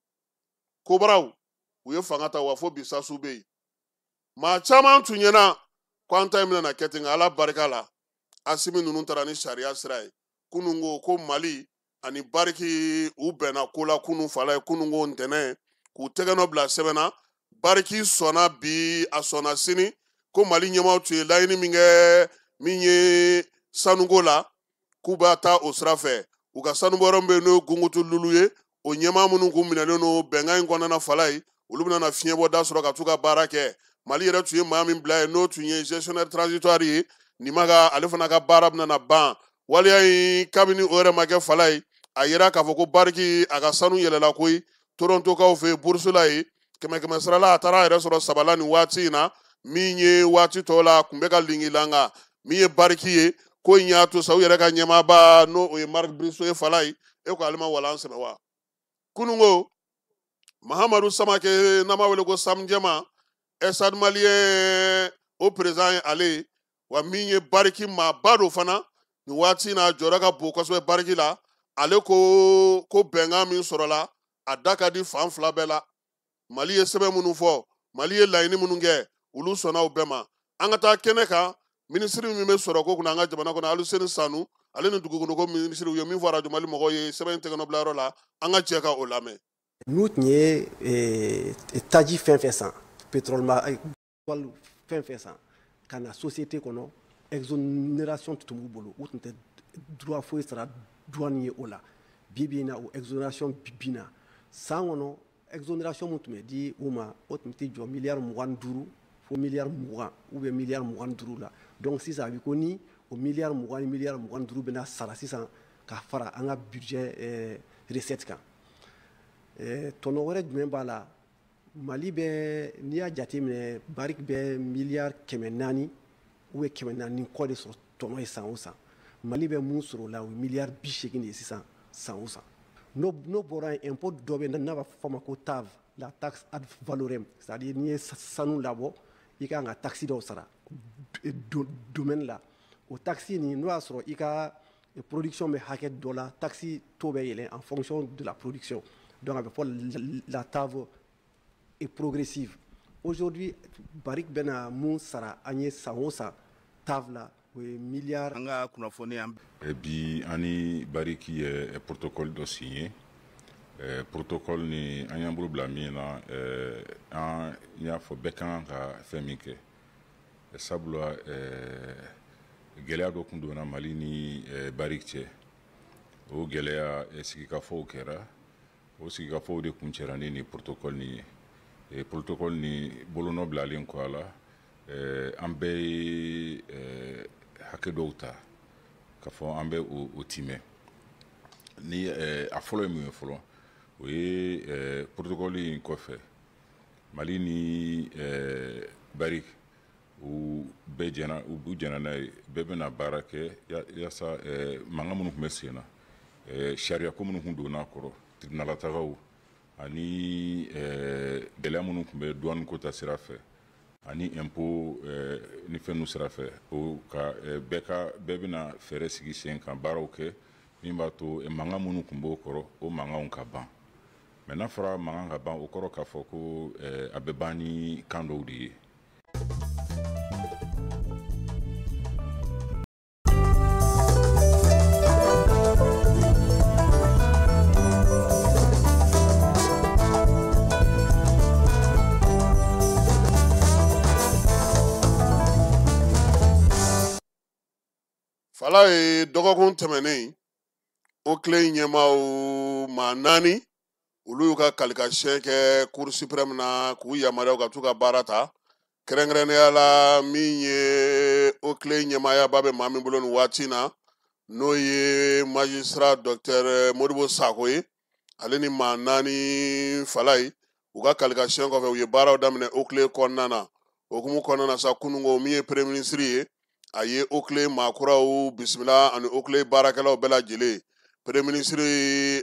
Speaker 10: Kobaraw u ye fanga ta, wa fo bi Sassou bɛ yen. Maa caman tun ɲɛna ko an ta in bɛna kɛ ten, nka Ala barika la, Asimi ninnu taara ni sariya sira ye. Kunun ko ko Mali ani Bariki u bɛnna ko la kunun fala ye, kunun ko ntɛnɛn, k'u tɛgɛ nɔ bila sɛbɛn na. Bariki sɔnna bi, a sɔnna sini, ko Mali ɲɛmaaw tun ye laɲini min kɛ min ye sanuko la, k'u b'a taa o sira fɛ. U ka sanubɔyɔrɔ min bɛ yen n'o ye Gungutu Lulu ye, o ɲɛmaa minnu kun minɛlen don bɛnkan in kɔnɔna na fala ye, olu bɛna na fiɲɛbɔda sɔrɔ ka t'u ka baara kɛ. Mali yɛrɛ tun ye maa min bila yen, n'o tun ye gestionnaire transitoire ye, nin ma ka ale fana ka baara bɛna na ban. Waleya in kabini o yɛrɛ ma kɛ fala ye, a yira k'a fɔ ko Bariki a ka sanu yɛlɛla koyi Torontokaw fɛ yen bourse la yen, kɛmɛ kɛmɛ sara la a taara a yɛrɛ sɔrɔ saba la nin waati in na. Min ye waati tɔw la a kun bɛ ka lingilanga. Min ye Bariki ye, ko in y'a to sa u yɛrɛ ka ɲɛmaaba n'o o ye Marc Bristow ye fala ye, e ko ale ma walan sɛbɛ wa. Kunun ko Mahamadu Samake, n'an b'a wele ko Sam Jɛma, Stade Malien o président ye ale ye, wa min ye Bariki maaba don fana nin waati in na, a jɔyɔrɔ ka bon kosɛbɛ Bariki la. Ale ko ko bɛnkan min sɔrɔla a da ka di fan fila bɛɛ la. Mali ye sɛbɛn minnu fɔ, Mali ye laɲini minnu kɛ, olu sɔnna o bɛɛ ma. An ka taa kɛnɛ kan, minisiri min bɛ sɔrɔ ko kunna an ka jamana kɔnɔ, Aluseni Sanu, ale ni dugukolo minisiri, u ye min fɔ arajo Mali mɔgɔw ye sɛbɛn in tɛgɛnɔ bilayɔrɔ la, an ka jɛ ka o lamɛn.
Speaker 15: N'u tun ye taji fɛn fɛn san, pétrole ma fɛn fɛn san ka na société kɔnɔ, exonération tun b'u bolo, u tun tɛ droit foyi sara douane ye o la. Bi bi in na, o exonération binna. San kɔnɔ, exonération min tun bɛ di u ma, o tun tɛ jɔ miliyari 25 fo miliyari 20 ou bien miliyari 25 la. Donc sisan a bɛ ko ni o miliyari 20 ni miliyari 25 bɛna sara sisan ka fara an ka budget recette kan. Tɔnɔ wɛrɛ jumɛn b'a la? Mali bɛ, n'i y'a jateminɛ, Barrick bɛ miliyari 400 ou bien 400 ni kɔ de sɔrɔ tɔnɔ ye san o san. Mali bɛ mun sɔrɔ o la? O ye miliyari 80 de ye sisan. san o san. N'o bɔra yen, impôt dɔ bɛ yen n'a b'a fɔ a ma ko TAV, la taxe ad valorem, c'est à dire n'i ye sanu labɔ, i ka kan ka taxe dɔw sara domaine la. O taxe nin, n'o y'a sɔrɔ i ka production bɛ hakɛ dɔ la, taxe taux bɛ yɛlɛn en fonction de la production. Donc a bɛ fɔ la TAV est progressive. Aujourd'hui, Barrick bɛna mun sara an ye san o san TAV la, o ye miliyari.
Speaker 4: An ka kunnafoni an.
Speaker 16: Bi an ni Barrick ye protocole dɔ signé. Protocole ni an y'an bolo bila min na, an y'a fɔ bɛɛ ka kan ka fɛn min kɛ, sabula gɛlɛya dɔ kun donna Mali ni Barrick cɛ. O gɛlɛya, sigikafɔw kɛra. O sigikafɔw de kun cɛra ni nin protocole nin ye. Protocole ni bolonɔ bilalen kɔ a la, an bɛɛ ye hakɛ dɔw ta k'a fɔ an bɛ o timɛ. Ni a fɔlɔ ye mun ye fɔlɔ, o ye protocole in kɔfɛ, Mali ni Barrick u bɛɛ jɛna, u jɛna n'a ye, bɛɛ bɛna baara kɛ yaasa mankan minnu tun bɛ sen na, sariya ko minnu tun donna a kɔrɔ, tribunal ani gɛlɛya minnu tun bɛ douane ko ta sira fɛ ani impôt ni fɛn ninnu sira fɛ, o ka bɛɛ ka bɛɛ bɛna fɛɛrɛ sigi sen kan, baaraw kɛ min b'a to mankan minnu tun b'o kɔrɔ, o mankanw ka ban. Mais n'a fɔra mankan ka ban, o kɔrɔ k'a fɔ ko a bɛ ban ni kan dɔw de ye.
Speaker 10: Fala ye dɔgɔkun tɛmɛnen, OCLEI ɲɛmaaw maa 4, olu y'u ka kalikasiyɛn kɛ Cour suprême na k'u yamaruya ka t'u ka baara ta. Kɛrɛnkɛrɛnnenya la, min ye OCLEI ɲɛmaayaba bɛ maa min bolo nin waati na, n'o ye magistrat docteur Modibo Sako ye, ale ni maa 4 fala ye, u ka kalikasiyɛn kɔfɛ, u ye baaraw daminɛ OCLEI kɔnɔna na. O hukumu kɔnɔna na sa, kununko min ye premier ministre ye, a ye OCLEI maakuraw bisimila ani OCLEI baarakɛlaw bɛɛ lajɛlen. Premier ministre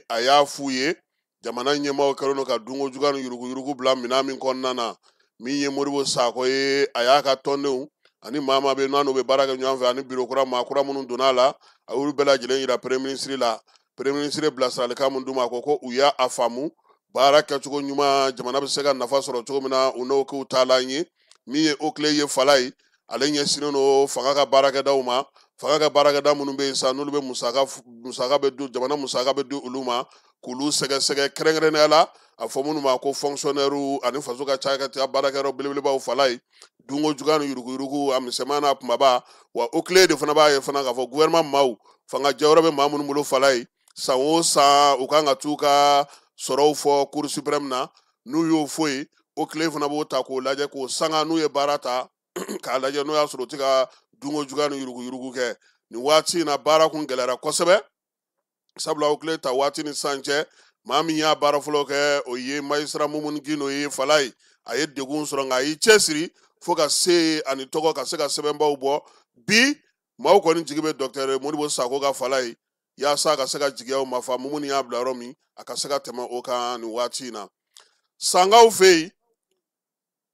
Speaker 10: a y'a f'u ye, jamana ɲɛmaaw kɛlen don ka dunko juguya ni yuruguyurugu bila minɛn min kɔnɔna na. Min ye Modibo Sako ye, a y'a ka tɔndenw ani maa maa bɛ yen n'u bɛ baara kɛ ɲɔgɔn fɛ ani biro kura maa kura minnu donna a la, a y'olu bɛɛ lajɛlen yira premier ministre la. Premier ministre bilasiralikan min d'u ma, a ko ko u y'a faamu baara kɛcogo ɲuman, jamana bɛ se ka nafa sɔrɔ cogo min na, u n'o k'u taalan ye. Min ye OCLEI ye fala ye, ale ɲɛsinnen don fanga ka baarakɛdaw ma. Fanga ka baarakɛda minnu bɛ yen sa, n'olu bɛ musaka bɛ di, jamana musaka bɛ di olu ma k'olu sɛgɛsɛgɛ, kɛrɛnkɛrɛnnenya la a fɔ minnu ma ko fonctionnaire ani faso ka cakɛda baarakɛyɔrɔ belebelebaw fala ye, dunko juguya ni yuruguyurugu a misɛnman n'a kumaba. Wa OCLEI de fana b'a ye fana k'a fɔ gouvernement maaw, fanga jɛyɔrɔ bɛ maa minnu bolo fala ye, san o san u kan ka t'u ka sɔrɔw fɔ Cour suprême na. N'u y'o fɔ yen, OCLEI fana b'o ta k'o lajɛ k'o sanga n'u ye baara ta k'a lajɛ n'o y'a sɔrɔ u tɛ ka dunko juguya ni yuruguyurugu kɛ. Nin waati in na, baara kun gɛlɛyara kosɛbɛ, sabula OCLEI ta waati ni sisan cɛ, maa min y'a baara fɔlɔ kɛ, o ye magistrat Mumuni Gindo ye fala ye. A ye degun sɔrɔ, nka a y'i cɛsiri fo ka se ani tɔgɔ ka se ka sɛbɛnbaw bɔ. Bi maaw kɔni jigi bɛ docteur Modibo Sako ka fala ye, yaasa a ka se ka jigiyaw mafa. Mumuni y'a bila yɔrɔ min, a ka se ka tɛmɛ o kan nin waati in na. Sankaw fɛ yen,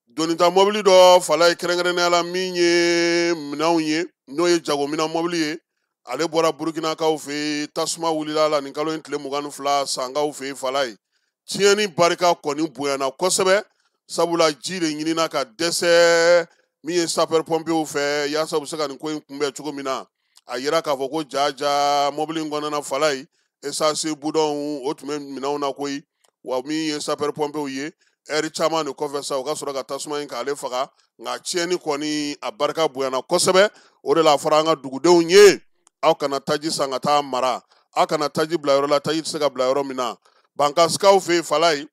Speaker 10: donita mɔbili dɔ fala ye, kɛrɛnkɛrɛnnenya la min ye minɛnw ye, n'o ye jagominɛn mɔbili ye, ale bɔra Burukinakaw fɛ yen, tasuma wulila la nin kalo in tile 22 Sankaw fɛ yen fala ye. Tiɲɛni barika kɔni bonyana kosɛbɛ, sabula ji de ɲinina ka dɛsɛ min ye sapeur pompiers fɛ yaasa u bɛ se ka nin ko in kunbɛn cogo min na. A yira k'a fɔ ko jaja mɔbili in kɔnɔna fala ye, essence bidɔnw o tun bɛ minɛnw na koyi. Wa min ye sapeur pompiers ye, ɛri caman de kɔfɛ sa, u ka sɔrɔ ka tasuma in k'ale faga. Nka tiɲɛni kɔni a barika bonyana kosɛbɛ. O de la a fɔra an ka dugudenw ye, aw kana taji san ka taa mara, aw kana taji bila yɔrɔ la taji tɛ se ka bila yɔrɔ min na. Bankasikaw fɛ yen fala ye,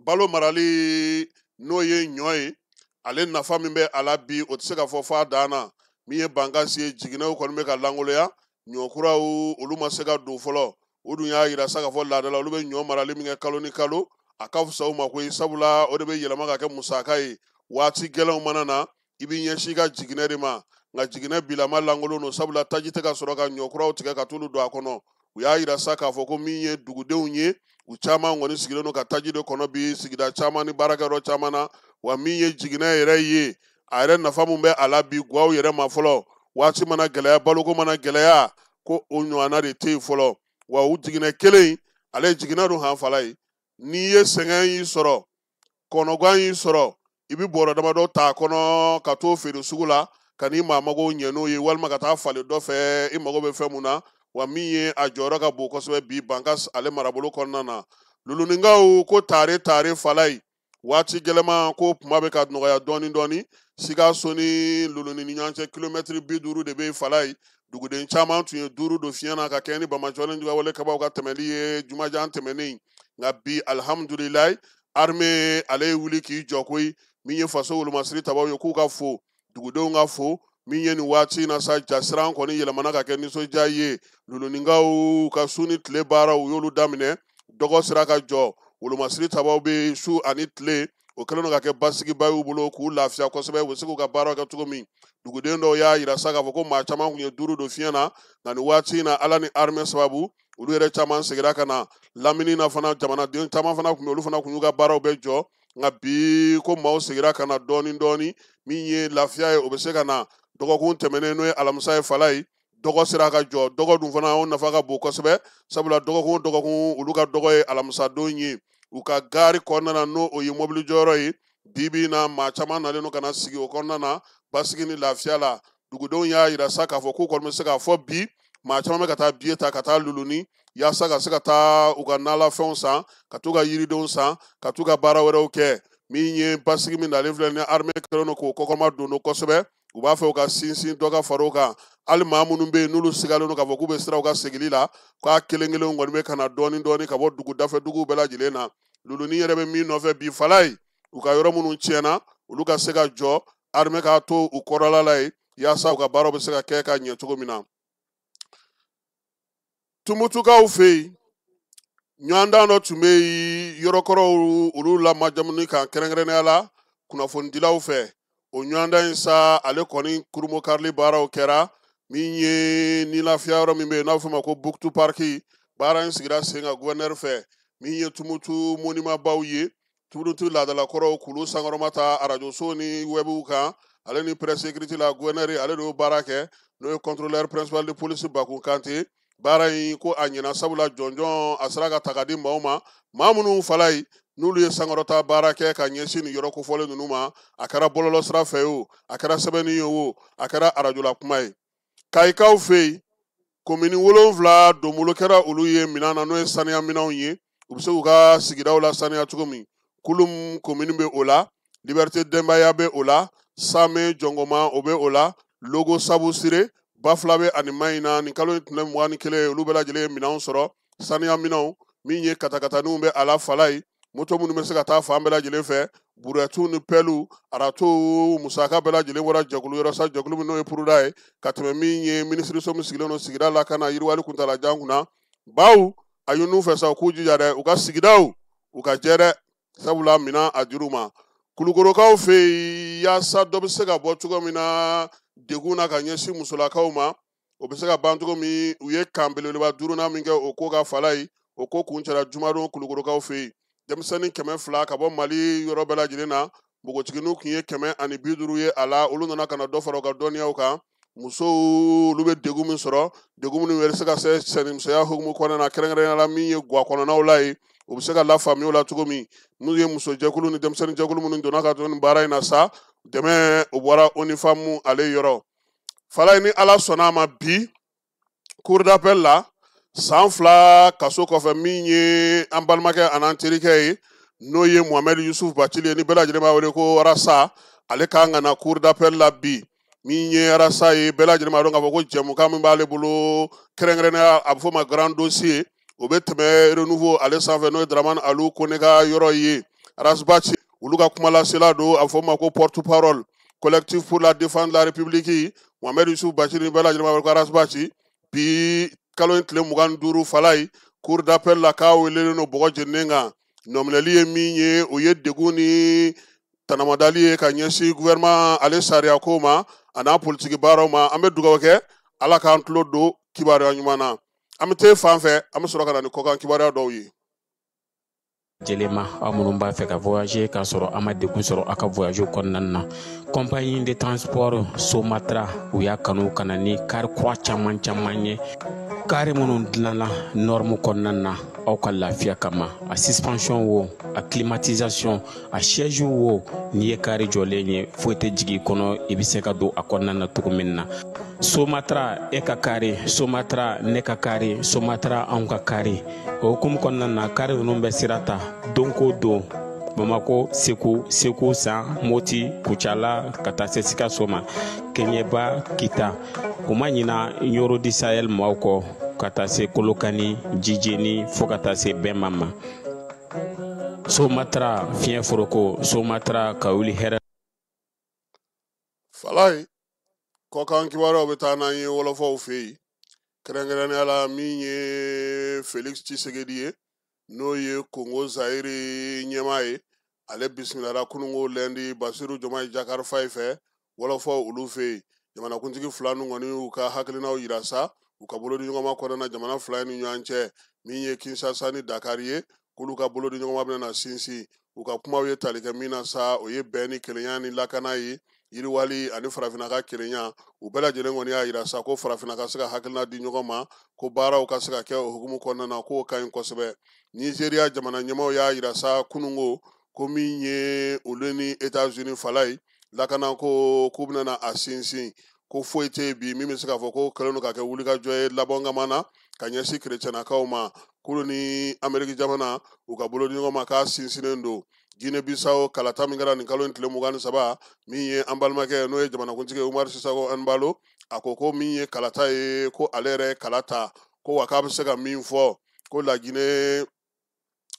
Speaker 10: balo marali n'o ye ɲɔ ye, ale nafa min bɛ a la bi, o tɛ se ka fɔ f'a dan na. Min ye bankasi ye, jiginɛw kɔni bɛ ka lankoloya, ɲɔkuraw olu ma se ka don fɔlɔ. O dun y'a yira sa k'a fɔ laada la, olu bɛ ɲɔ marali min kɛ kalo ni kalo, a ka fisa u ma koyi, sabula o de bɛ yɛlɛma ka kɛ musaka ye. Waati gɛlɛnw mana na, i b'i ɲɛsin i ka jiginɛ de ma. Nka jiginɛ bilama lankolon don, sabula taji tɛ ka sɔrɔ ka ɲɔkuraw tigɛ ka t'olu don a kɔnɔ. U y'a yira sa k'a fɔ ko min ye dugudenw ye, u caman kɔni sigilen don ka taji de kɔnɔ bi sigida caman ni baarakɛyɔrɔ caman na. Wa min ye jiginɛ yɛrɛ ye, a yɛrɛ nafa mun bɛ a la bi guwaw yɛrɛ ma fɔlɔ, waati mana gɛlɛya, baloko mana gɛlɛya, ko o ɲɔgɔnna de tɛ yen fɔlɔ. Wa u jiginɛ kelen, ale jiginɛ don hanfala ye. N'i ye sɛgɛn y'i sɔrɔ, kɔnɔgan y'i sɔrɔ, i bɛ bɔrɔ damadɔ t'a kɔnɔ ka t'o feere sugu la ka n'i maa mago ɲɛ n'o ye, walima ka taa falen dɔ fɛ i mago bɛ fɛn mun na. Wa min ye a jɔyɔrɔ ka bon kosɛbɛ bi Bankas ale marabolo kɔnɔna na. Luluninkaw ko tare tare fala ye, waati gɛlɛman ko kuma bɛ ka nɔgɔya dɔɔni dɔɔni. Sikaso ni Luluni ni ɲɔgɔn cɛ kilomɛtiri 50 de bɛ fala ye. Duguden caman tun ye 5 don fiɲɛ na ka kɛɲɛ ni Bamakɔ wale kabaw ka tɛmɛli ye jumajan tɛmɛnen. Nka bi alihamudulilayi, armée ale ye wuli k'i jɔ koyi. Min ye faso wolomasiri tabaw ye, k'u ka fo, dugudenw ka fo. Min ye nin waati in na sa, jasiran kɔni yɛlɛmana ka kɛ nisɔndiya ye. Luluninkaw ka su ni tile baaraw u y'olu daminɛ, dɔgɔ sera ka jɔ, wolomasiri tabaw bɛ su ani tile, o kɛlen don ka kɛ basigiba y'u bolo k'u lafiya kosɛbɛ, u bɛ se k'u ka baaraw kɛ cogo min. Duguden dɔw y'a yira sa k'a fɔ ko maa caman tun ye 5 don fiɲɛ na, nka nin waati in na Ala ni armée sababu, olu yɛrɛ caman seginna ka na lamini na fana. Jamanaden caman fana tun bɛ, olu fana tun y'u ka baaraw bɛɛ jɔ, nka bi ko maaw seginna ka na dɔɔni dɔɔni. Min ye lafiya ye, o bɛ se ka na. Dɔgɔkun tɛmɛnen n'o ye alamisa ye fala ye, dɔgɔ sera ka jɔ. Dɔgɔ dun fana o nafa ka bon kosɛbɛ, sabula dɔgɔkun o dɔgɔkun olu ka dɔgɔ ye alamisadon ye. U ka gaari kɔnɔna na, n'o o ye mobili jɔyɔrɔ ye, bi bi in na maa caman nalen don ka na sigi o kɔnɔna na basigi ni lafiya la. Dugudenw y'a yira sa k'a fɔ k'u kɔni bɛ se k'a fɔ bi maa caman bɛ ka taa biye ta ka taa Luluni, yaasa ka se ka taa u ka nalafɛnw san, ka t'u ka yiridenw san, ka t'u ka baara wɛrɛw kɛ. Min ye basigi min nalen filɛ ni armée kɛlen don k'o kɔkɔma don kosɛbɛ, u b'a fɛ u ka sinsin dɔ ka far'o kan. Hali maa minnu bɛ yen n'olu sigalen don k'a fɔ k'u bɛ siran u ka segili la, k'a kelen kelen kɔni bɛ ka na dɔɔni dɔɔni ka bɔ dugu dafɛ duguw bɛɛ lajɛlen na. Luluni yɛrɛ bɛ min nɔfɛ bi fala ye, u ka yɔrɔ minnu tiɲɛna olu ka se ka jɔ, armée k'a to u kɔrɔla la yen, yaasa u ka baaraw bɛ se ka kɛ ka ɲɛ cogo min na. Tumutukaw fɛ yen, ɲɔgɔndan dɔ tun bɛ yen yɔrɔkɔrɔw olu lamajamuni kan, kɛrɛnkɛrɛnnenya la kunnafonidilaw fɛ. O ɲɔgɔndan in sa, ale kɔni kurumokarili baaraw kɛra. Min ye ni lafiya yɔrɔ min bɛ yen n'a bɛ f'o ma ko Buktu Parki, baara in sigira sen kan gouverneur fɛ. Min ye Tumutu monimabaw ye, Tumutu laadalakɔrɔw k'olu sankɔrɔma ta arajoso ni wɛbuw kan, ale ni presse écrite la, gouverneur ale de y'o baara kɛ, n'o ye contrôleur principal de police Bakun Kante. Baara in ko a ɲɛna, sabula jɔnjɔn a sera ka ta ka di maaw ma, maa minnu fala ye n'olu ye sankɔrɔta baara kɛ ka ɲɛsin nin yɔrɔ kofɔlen ninnu ma. A kɛra bɔlɔlɔ sira fɛ ye o, a kɛra sɛbɛnni ye o, a kɛra arajola kuma ye. Kayikaw fɛ yen, komini 7 donbolo kɛra olu ye minɛn na, n'o ye saniya minɛnw ye, u bɛ se k'u ka sigidaw la saniya cogo min. Kulum komini bɛ o la, Liberté Denbaya bɛ o la, Same Jɔngɔma o bɛ o la, Logo Sabu Sire, Bafulabe ani Mayina. Nin kalo in tile 21, olu bɛɛ lajɛlen ye minɛnw sɔrɔ, saniya minɛnw. Min ye katakataniw bɛ a la fala ye, moto minnu bɛ se ka taa fan bɛɛ lajɛlen fɛ, burɛtiw ni pɛliw, aratow, musaka bɛɛ lajɛlen bɔra jɛkulu yɔrɔ sa, jɛkulu min n'o ye puruda ye, ka tɛmɛ min ye minisiriso min sigilen don sigida lakana yiriwali kuntalajan kunna. Baw a ɲin'u fɛ sa, u k'u jija dɛ, u ka sigidaw u ka jɛ dɛ, sabula minɛn a dir'u ma. Kulukorokaw fɛ yen, yaasa dɔ bɛ se ka bɔ cogo min na degun na ka ɲɛsin musolakaw ma, o bɛ se ka ban cogo min, u ye kan belebeleba 5nan min kɛ o ko ka fala ye, o ko kuncɛra jumadon Kulukorokaw fɛ yen. Denmisɛnnin 200 ka bɔ Mali yɔrɔ bɛɛ lajɛlen na, npogotigininw tun ye 150 ye a la, olu nana ka na dɔ fara u ka dɔnniyaw kan. Musow olu bɛ degun min sɔrɔ, degun minnu bɛ se ka se cɛnimusoya hukumu kɔnɔna na, kɛrɛnkɛrɛnnenya la min ye guwa kɔnɔnaw la ye, u bɛ se ka lafaamuya o la cogo min. N'u ye musojɛkulu ni denmisɛnninjɛkulu minnu donna ka to nin baara in na sa, dɛmɛ o bɔra ONIFAM ale yɔrɔ. Falaye, ni Ala sɔnna a ma, bi cour d'appel la, san 2 kaso kɔfɛ, min ye an balimakɛ an'an terikɛ ye, n'o ye Mohamed Yusuf Bacili ye, ni bɛɛ lajɛlen b'a wele ko Arasa, ale kan ka na cour d'appel la bi. Min ye Arasa ye, bɛɛ lajɛlen b'a dɔn k'a fɔ ko jɛmukan min b'ale bolo, kɛrɛnkɛrɛnnenya a bɛ f'o ma grand dossier, o bɛ tɛmɛ Renouveau ale sanfɛ, n'o ye Dramane Alu Kone ka yɔrɔ ye. Ras Bath olu ka kumalasela don, a bɛ f'o ma ko porte parole collectif pour la défense de la République. Mohamed Yusuf Bacili, bɛɛ lajɛlen b'a wele ko Ras Bath, bi kalo in tile 25 fala ye, cour d'appel la k'a welelen don bɔgɔ jeninen kan. Nɔminɛli ye min ye, o ye degun ni tanamadali ye ka ɲɛsin gouvernement ale sariya ko ma a n'a politiki baaraw ma. An bɛ dugawu kɛ, Ala k'an tulo don kibaruya ɲuman na. An bɛ t'e fan fɛ, an bɛ sɔrɔ ka na ni kɔkan kibaruya dɔw ye.
Speaker 12: Jɛlɛma aw minnu b'a fɛ ka voyager k'a sɔrɔ a ma degun sɔrɔ a ka voyage kɔnɔna na, compagnie de transport Somatra u y'a kanu ka na ni kari kura caman caman ye, kari minnu dilanna norme kɔnɔna na aw ka lafiya kama. A suspension wo, a climatisation, a siège wo, n'i ye kari jɔlen ye foyi tɛ jigin i kɔnɔ, i bɛ se ka don a kɔnɔna na cogo min na. Somatra e ka kari, Somatra ne ka kari, Somatra anw ka kari. O hukumu kɔnɔna na, kari ninnu bɛ sira ta don ko don Bamako, Segu, Segu San, Moti, Kucala, ka taa se Sikaso ma, Keɲeba, Kita. U ma ɲina Ɲoro di Sahel maaw kɔ, ka taa se Kolokani, Jijeni, fo ka taa se Bɛnma ma. Somatra fiɲɛ foroko, Somatra ka wuli hɛrɛ.
Speaker 10: Falaye, kɔkan kibaruyaw bɛ taa n'an ye wɔlɔfɔw fɛ yen, kɛrɛnkɛrɛnnenya la min ye Felix Tshisekedi ye, n'o ye Kongo Zayiri ɲɛmaa ye. Ale bisimilara kununko lundi Basiru Jomayi Jakari Fayi fɛ wɔlɔfɔw olu fɛ yen. Jamanakuntigi fila ninnu kɔni y'u ka hakilinaw yira sa u ka bolodiɲɔgɔnma kɔnɔna na jamana fila in ni ɲɔgɔn cɛ, min ye Kinshasa ni Dakar ye, k'olu ka bolodiɲɔgɔnma bɛna na sinsin. U ka kumaw ye tali kɛ min na sa, o ye bɛn ni kelenya ni lakana ye, yiriwali ani farafinna ka kelenya. U bɛɛ lajɛlen kɔni y'a yira sa ko farafinna ka se ka hakilina di ɲɔgɔn ma, ko baaraw ka se ka kɛ o hukumu kɔnɔna na, k'o ka ɲi kosɛbɛ. Nizeriya jamana ɲɛmaaw y'a yira sa kununko ko min ye olu ni Etats-Unis fala ye lakanako, k'u bɛna a sinsin, ko foyi tɛ yen bi min bɛ se k'a fɔ ko kɛlen don ka kɛ wulikajɔ ye labɔngama na ka ɲɛsin kerecɛnnakaw ma. K'olu ni Ameriki jamana u ka bolodiɲɔgɔn ma k'a sinsinnen don. Guinée Bissau kalata min kɛra nin kalo in tile 23, min ye an balimakɛ n'o ye jamanakuntigi Umaru Sisako Ɛnbalo, a ko ko min ye kalata ye, ko ale yɛrɛ ye kala ta, ko wa k'a bɛ se ka min fɔ ko la Guinée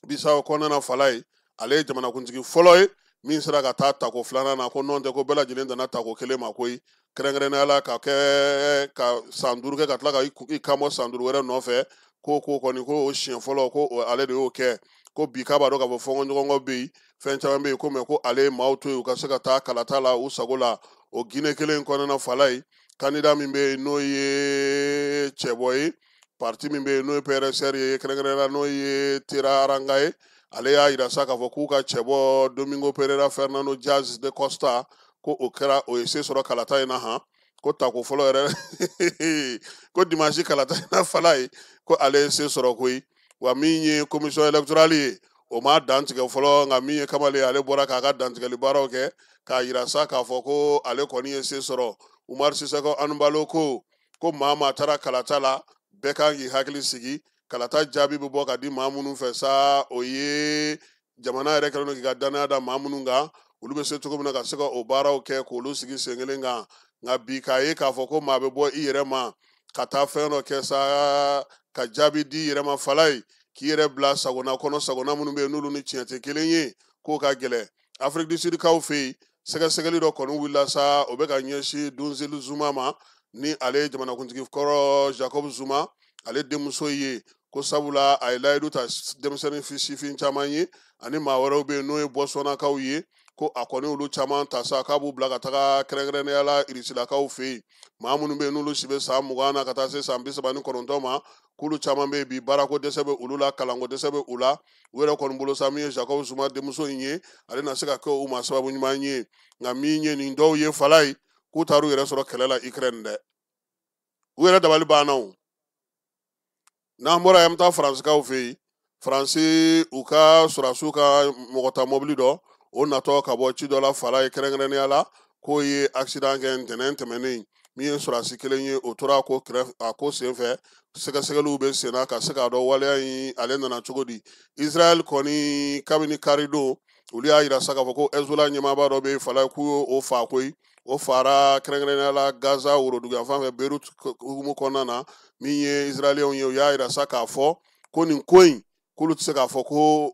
Speaker 10: Bissau kɔnɔna na fala ye, ale ye jamanakuntigi fɔlɔ ye min sera ka taa tako filanan na, ko nɔn tɛ ko bɛɛ lajɛlen danna tako kelen ma koyi, kɛrɛnkɛrɛnnenya la ka kɛ ka san 5 kɛ ka tila ka i kan bɔ san 5 wɛrɛ nɔfɛ, ko kɔni ko o siɲɛ fɔlɔ ko ale de y'o kɛ. Ko bi k'a b'a dɔn k'a fɔ fɔnkɔɲɔgɔnkɔ bɛ yen, fɛn caman bɛ yen, ko mɛ ko ale ye maaw to yen u ka se ka taa kalata la u sago la. O Guinée kelen kɔnɔna fala ye, kandida min bɛ yen n'o ye cɛbɔ ye, parti min bɛ yen n'o ye PRSR ye, kɛrɛnkɛrɛnnenya la n'o ye Tera Aranga ye, ale y'a yira sa k'a fɔ k'u ka cɛbɔ Domingo Pereira Fernando Diaz de Costa, ko o kɛra o ye se sɔrɔ kalata in na han, ko tako fɔlɔ yɛrɛ ko dimanche kalata in na fala ye, ko ale ye se sɔrɔ koyi. Wa min ye commission électorale ye, o ma dantigɛ fɔlɔ, nka min ye kamalen ale bɔra k'a ka dantigɛli baaraw kɛ k'a yira sa k'a fɔ ko ale kɔni ye se sɔrɔ. Umaru Sisako Ɛnbalo ko maa taara kalata la, bɛɛ kan k'i hakili sigi, kalata jaabi bɛ bɔ ka di maa minnu fɛ sa, o ye jamana yɛrɛ kɛlen don k'i ka danaya da maa minnu kan, olu bɛ se cogo min na ka se ka o baaraw kɛ k'olu sigi sen kelen kan. Nka bi k'a ye k'a fɔ ko maa bɛ bɔ i yɛrɛ ma ka taa fɛn dɔ kɛ sa ka jaabi di i yɛrɛ ma fala ye, k'i yɛrɛ bila sagona kɔnɔ, sagona minnu bɛ yen n'olu ni tiɲɛ tɛ kelen ye, k'o ka gɛlɛn. Afrique du Sud kaw fɛ yen, sɛgɛsɛgɛli dɔ kɔni wulila sa, o bɛ ka ɲɛsin Dunzel Zuma ma, ni ale ye jamanakuntigi kɔrɔ Jacob Zuma ale denmuso ye, ko sabula a ye layidu ta denmisɛnnin sifin caman ye ani maa wɛrɛw bɛ yen n'o ye Bɔsɔnakaw ye, ko a kɔni olu caman ta sa k'a b'u bila ka taga kɛrɛnkɛrɛnnenya la Irisilakaw fɛ yen, maa minnu bɛ yen n'olu si bɛ san 20 na ka taa se san 39 ma, k'olu caman bɛ yen bi baarako dɛsɛ bɛ olu la, kalanko dɛsɛ bɛ u la. U yɛrɛ kɔni bolo sa min ye Jacob Zuma denmuso in ye, ale na se ka kɛ u ma sababu ɲuman ye. Nka min ye nin dɔw ye fala ye, k'u taar'u yɛrɛ sɔrɔ kɛlɛ la Ukraine dɛ, u yɛrɛ dabali banna o. N'an bɔra yen, an bɛ taa Faransikaw fɛ yen. Faransi u ka sɔrɔdasiw ka mɔgɔ ta mɔbili dɔ, o natɔ ka bɔ ci dɔ la fala ye, kɛrɛnkɛrɛnnenya la k'o ye accident kɛ ntɛnɛn tɛmɛnen, min ye sɔrɔdasi kelen ye, o tora a ko kɛrɛfɛ, a ko senfɛ. Sɛgɛsɛgɛliw bɛ sen na ka se k'a dɔn waleya in ale nana cogo di. Israël kɔni kabini karidon, olu y'a yira sa k'a fɔ ko Hezbollah ɲɛmaaba dɔ bɛ yen fala ye, k'u y'o fa koyi, o fara kɛrɛnkɛrɛnnenya la Gaza woroduguyanfan fɛ Beirut hukumu kɔnɔna na. Min ye Israɛliyɛnw ye, u y'a yira sa k'a fɔ ko nin ko in k'olu tɛ se k'a fɔ ko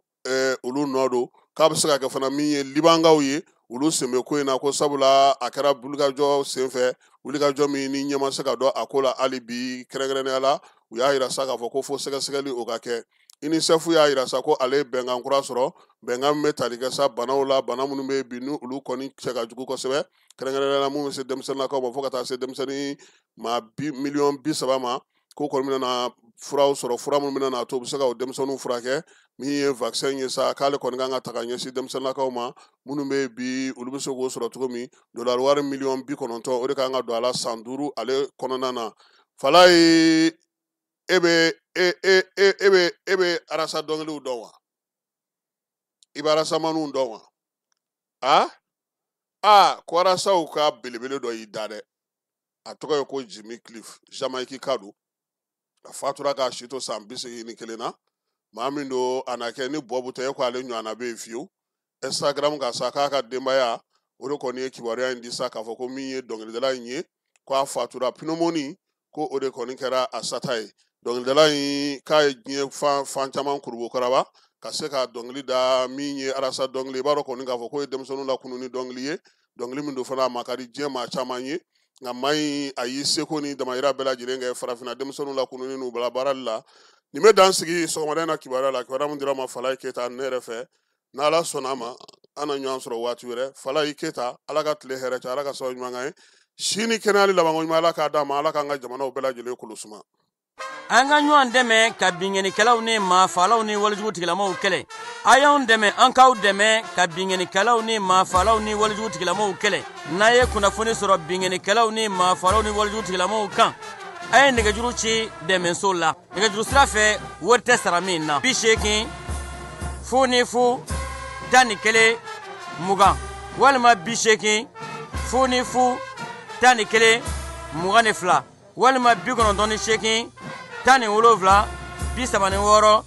Speaker 10: olu nɔ don, k'a bɛ se ka kɛ fana min ye Libankaw ye, olu sen bɛ ko in na, ko sabula a kɛra wulikajɔ senfɛ, wulikajɔ min ni ɲɛ ma se ka dɔn a ko la hali bi. Kɛrɛnkɛrɛnnenya la u y'a yira sa k'a fɔ ko fo sɛgɛsɛgɛli o ka kɛ. UNICEF y'a yira sa ko ale ye bɛnkan kura sɔrɔ, bɛnkan min bɛ tali kɛ sa banaw la, bana minnu bɛ yen bi ni olu kɔni cɛ ka jugu kosɛbɛ, kɛrɛnkɛrɛnnenya la mun bɛ se denmisɛnninnakaw ma fo ka taa se denmisɛnnin maa miliyɔn 30 ma, k'o kɔni bɛna furaw sɔrɔ, fura minnu bɛna n'a to u bɛ se ka o denmisɛnninw furakɛ. Min ye vaccin ye sa, k'ale kɔni kan ka ta ka ɲɛsin denmisɛnninnakaw ma minnu bɛ yen bi, olu bɛ se k'o sɔrɔ cogo min. Dolari wari miliyɔn 90, o de kan ka don a la san 5 ale kɔnɔna na. Falaye, e bɛ e e e e bɛ e bɛ arasa dɔnkiliw dɔn wa? I bɛ arasamaniw dɔn wa? A a ko arasaw ka belebele dɔ y'i da dɛ, a tɔgɔ ye ko Jimmy Cliff, Jamaïque ka don. A fatura k'a si to san 81 na. Maa min don, a na kɛ ni Bɔbu tɛ, e ko ale ɲɔgɔnna bɛ yen fiyewu. Instagram kan sa, k'a ka denbaya o de kɔni ye kibaruya in di sa, k'a fɔ ko min ye dɔnkilidala in ye, ko a fatura pneumonie, ko o de kɔni kɛra a sata ye. Dɔnkilidala in k'a ye diɲɛ fan fan caman kurubokaraba ka se ka dɔnkili da. Min ye arasa dɔnkili, i b'a dɔn kɔni k'a fɔ k'o ye denmisɛnninw lakunun ni dɔnkili ye. Dɔnkili min don fana, a ma ka di diɲɛ maa caman ye. Nka maa in, a y'i seko ni damayira bɛɛ lajɛlen kɛ farafinna denmisɛnninw lakununni n'u bila baarali la. Nin bɛ dan sigi sɔgɔmada in na kibaruya la, kibaruya min dira ma Falaye Keyita ne yɛrɛ fɛ. N'Ala sɔnna a ma, an na ɲɔgɔn sɔrɔ waati wɛrɛ. Falaye Keyita, Ala ka tile hɛrɛ cɛ, Ala ka sababu ɲuman k'an ye. Si ni kɛnɛya ni labanko ɲuman, Ala k'a d'an ma. Ala k'an ka jamanaw bɛɛ lajɛlen kolo suma.
Speaker 17: An ka ɲɔgɔn dɛmɛ ka binkannikɛlaw ni maafaalaw ni walejugu tigilamaw kɛlɛ. A y'anw dɛmɛ, an k'aw dɛmɛ ka binkannikɛlaw ni maafaalaw ni walejugu tigilamaw kɛlɛ. N'a ye kunnafoni sɔrɔ binkannikɛlaw ni maafaalaw ni walejugu tigilamaw kan, a ye nɛgɛjuru ci dɛmɛso la nɛgɛjuru sira fɛ, wari tɛ sara min na: 80 00 11 20 walima 80 00 11 22 walima 98 17 36 75.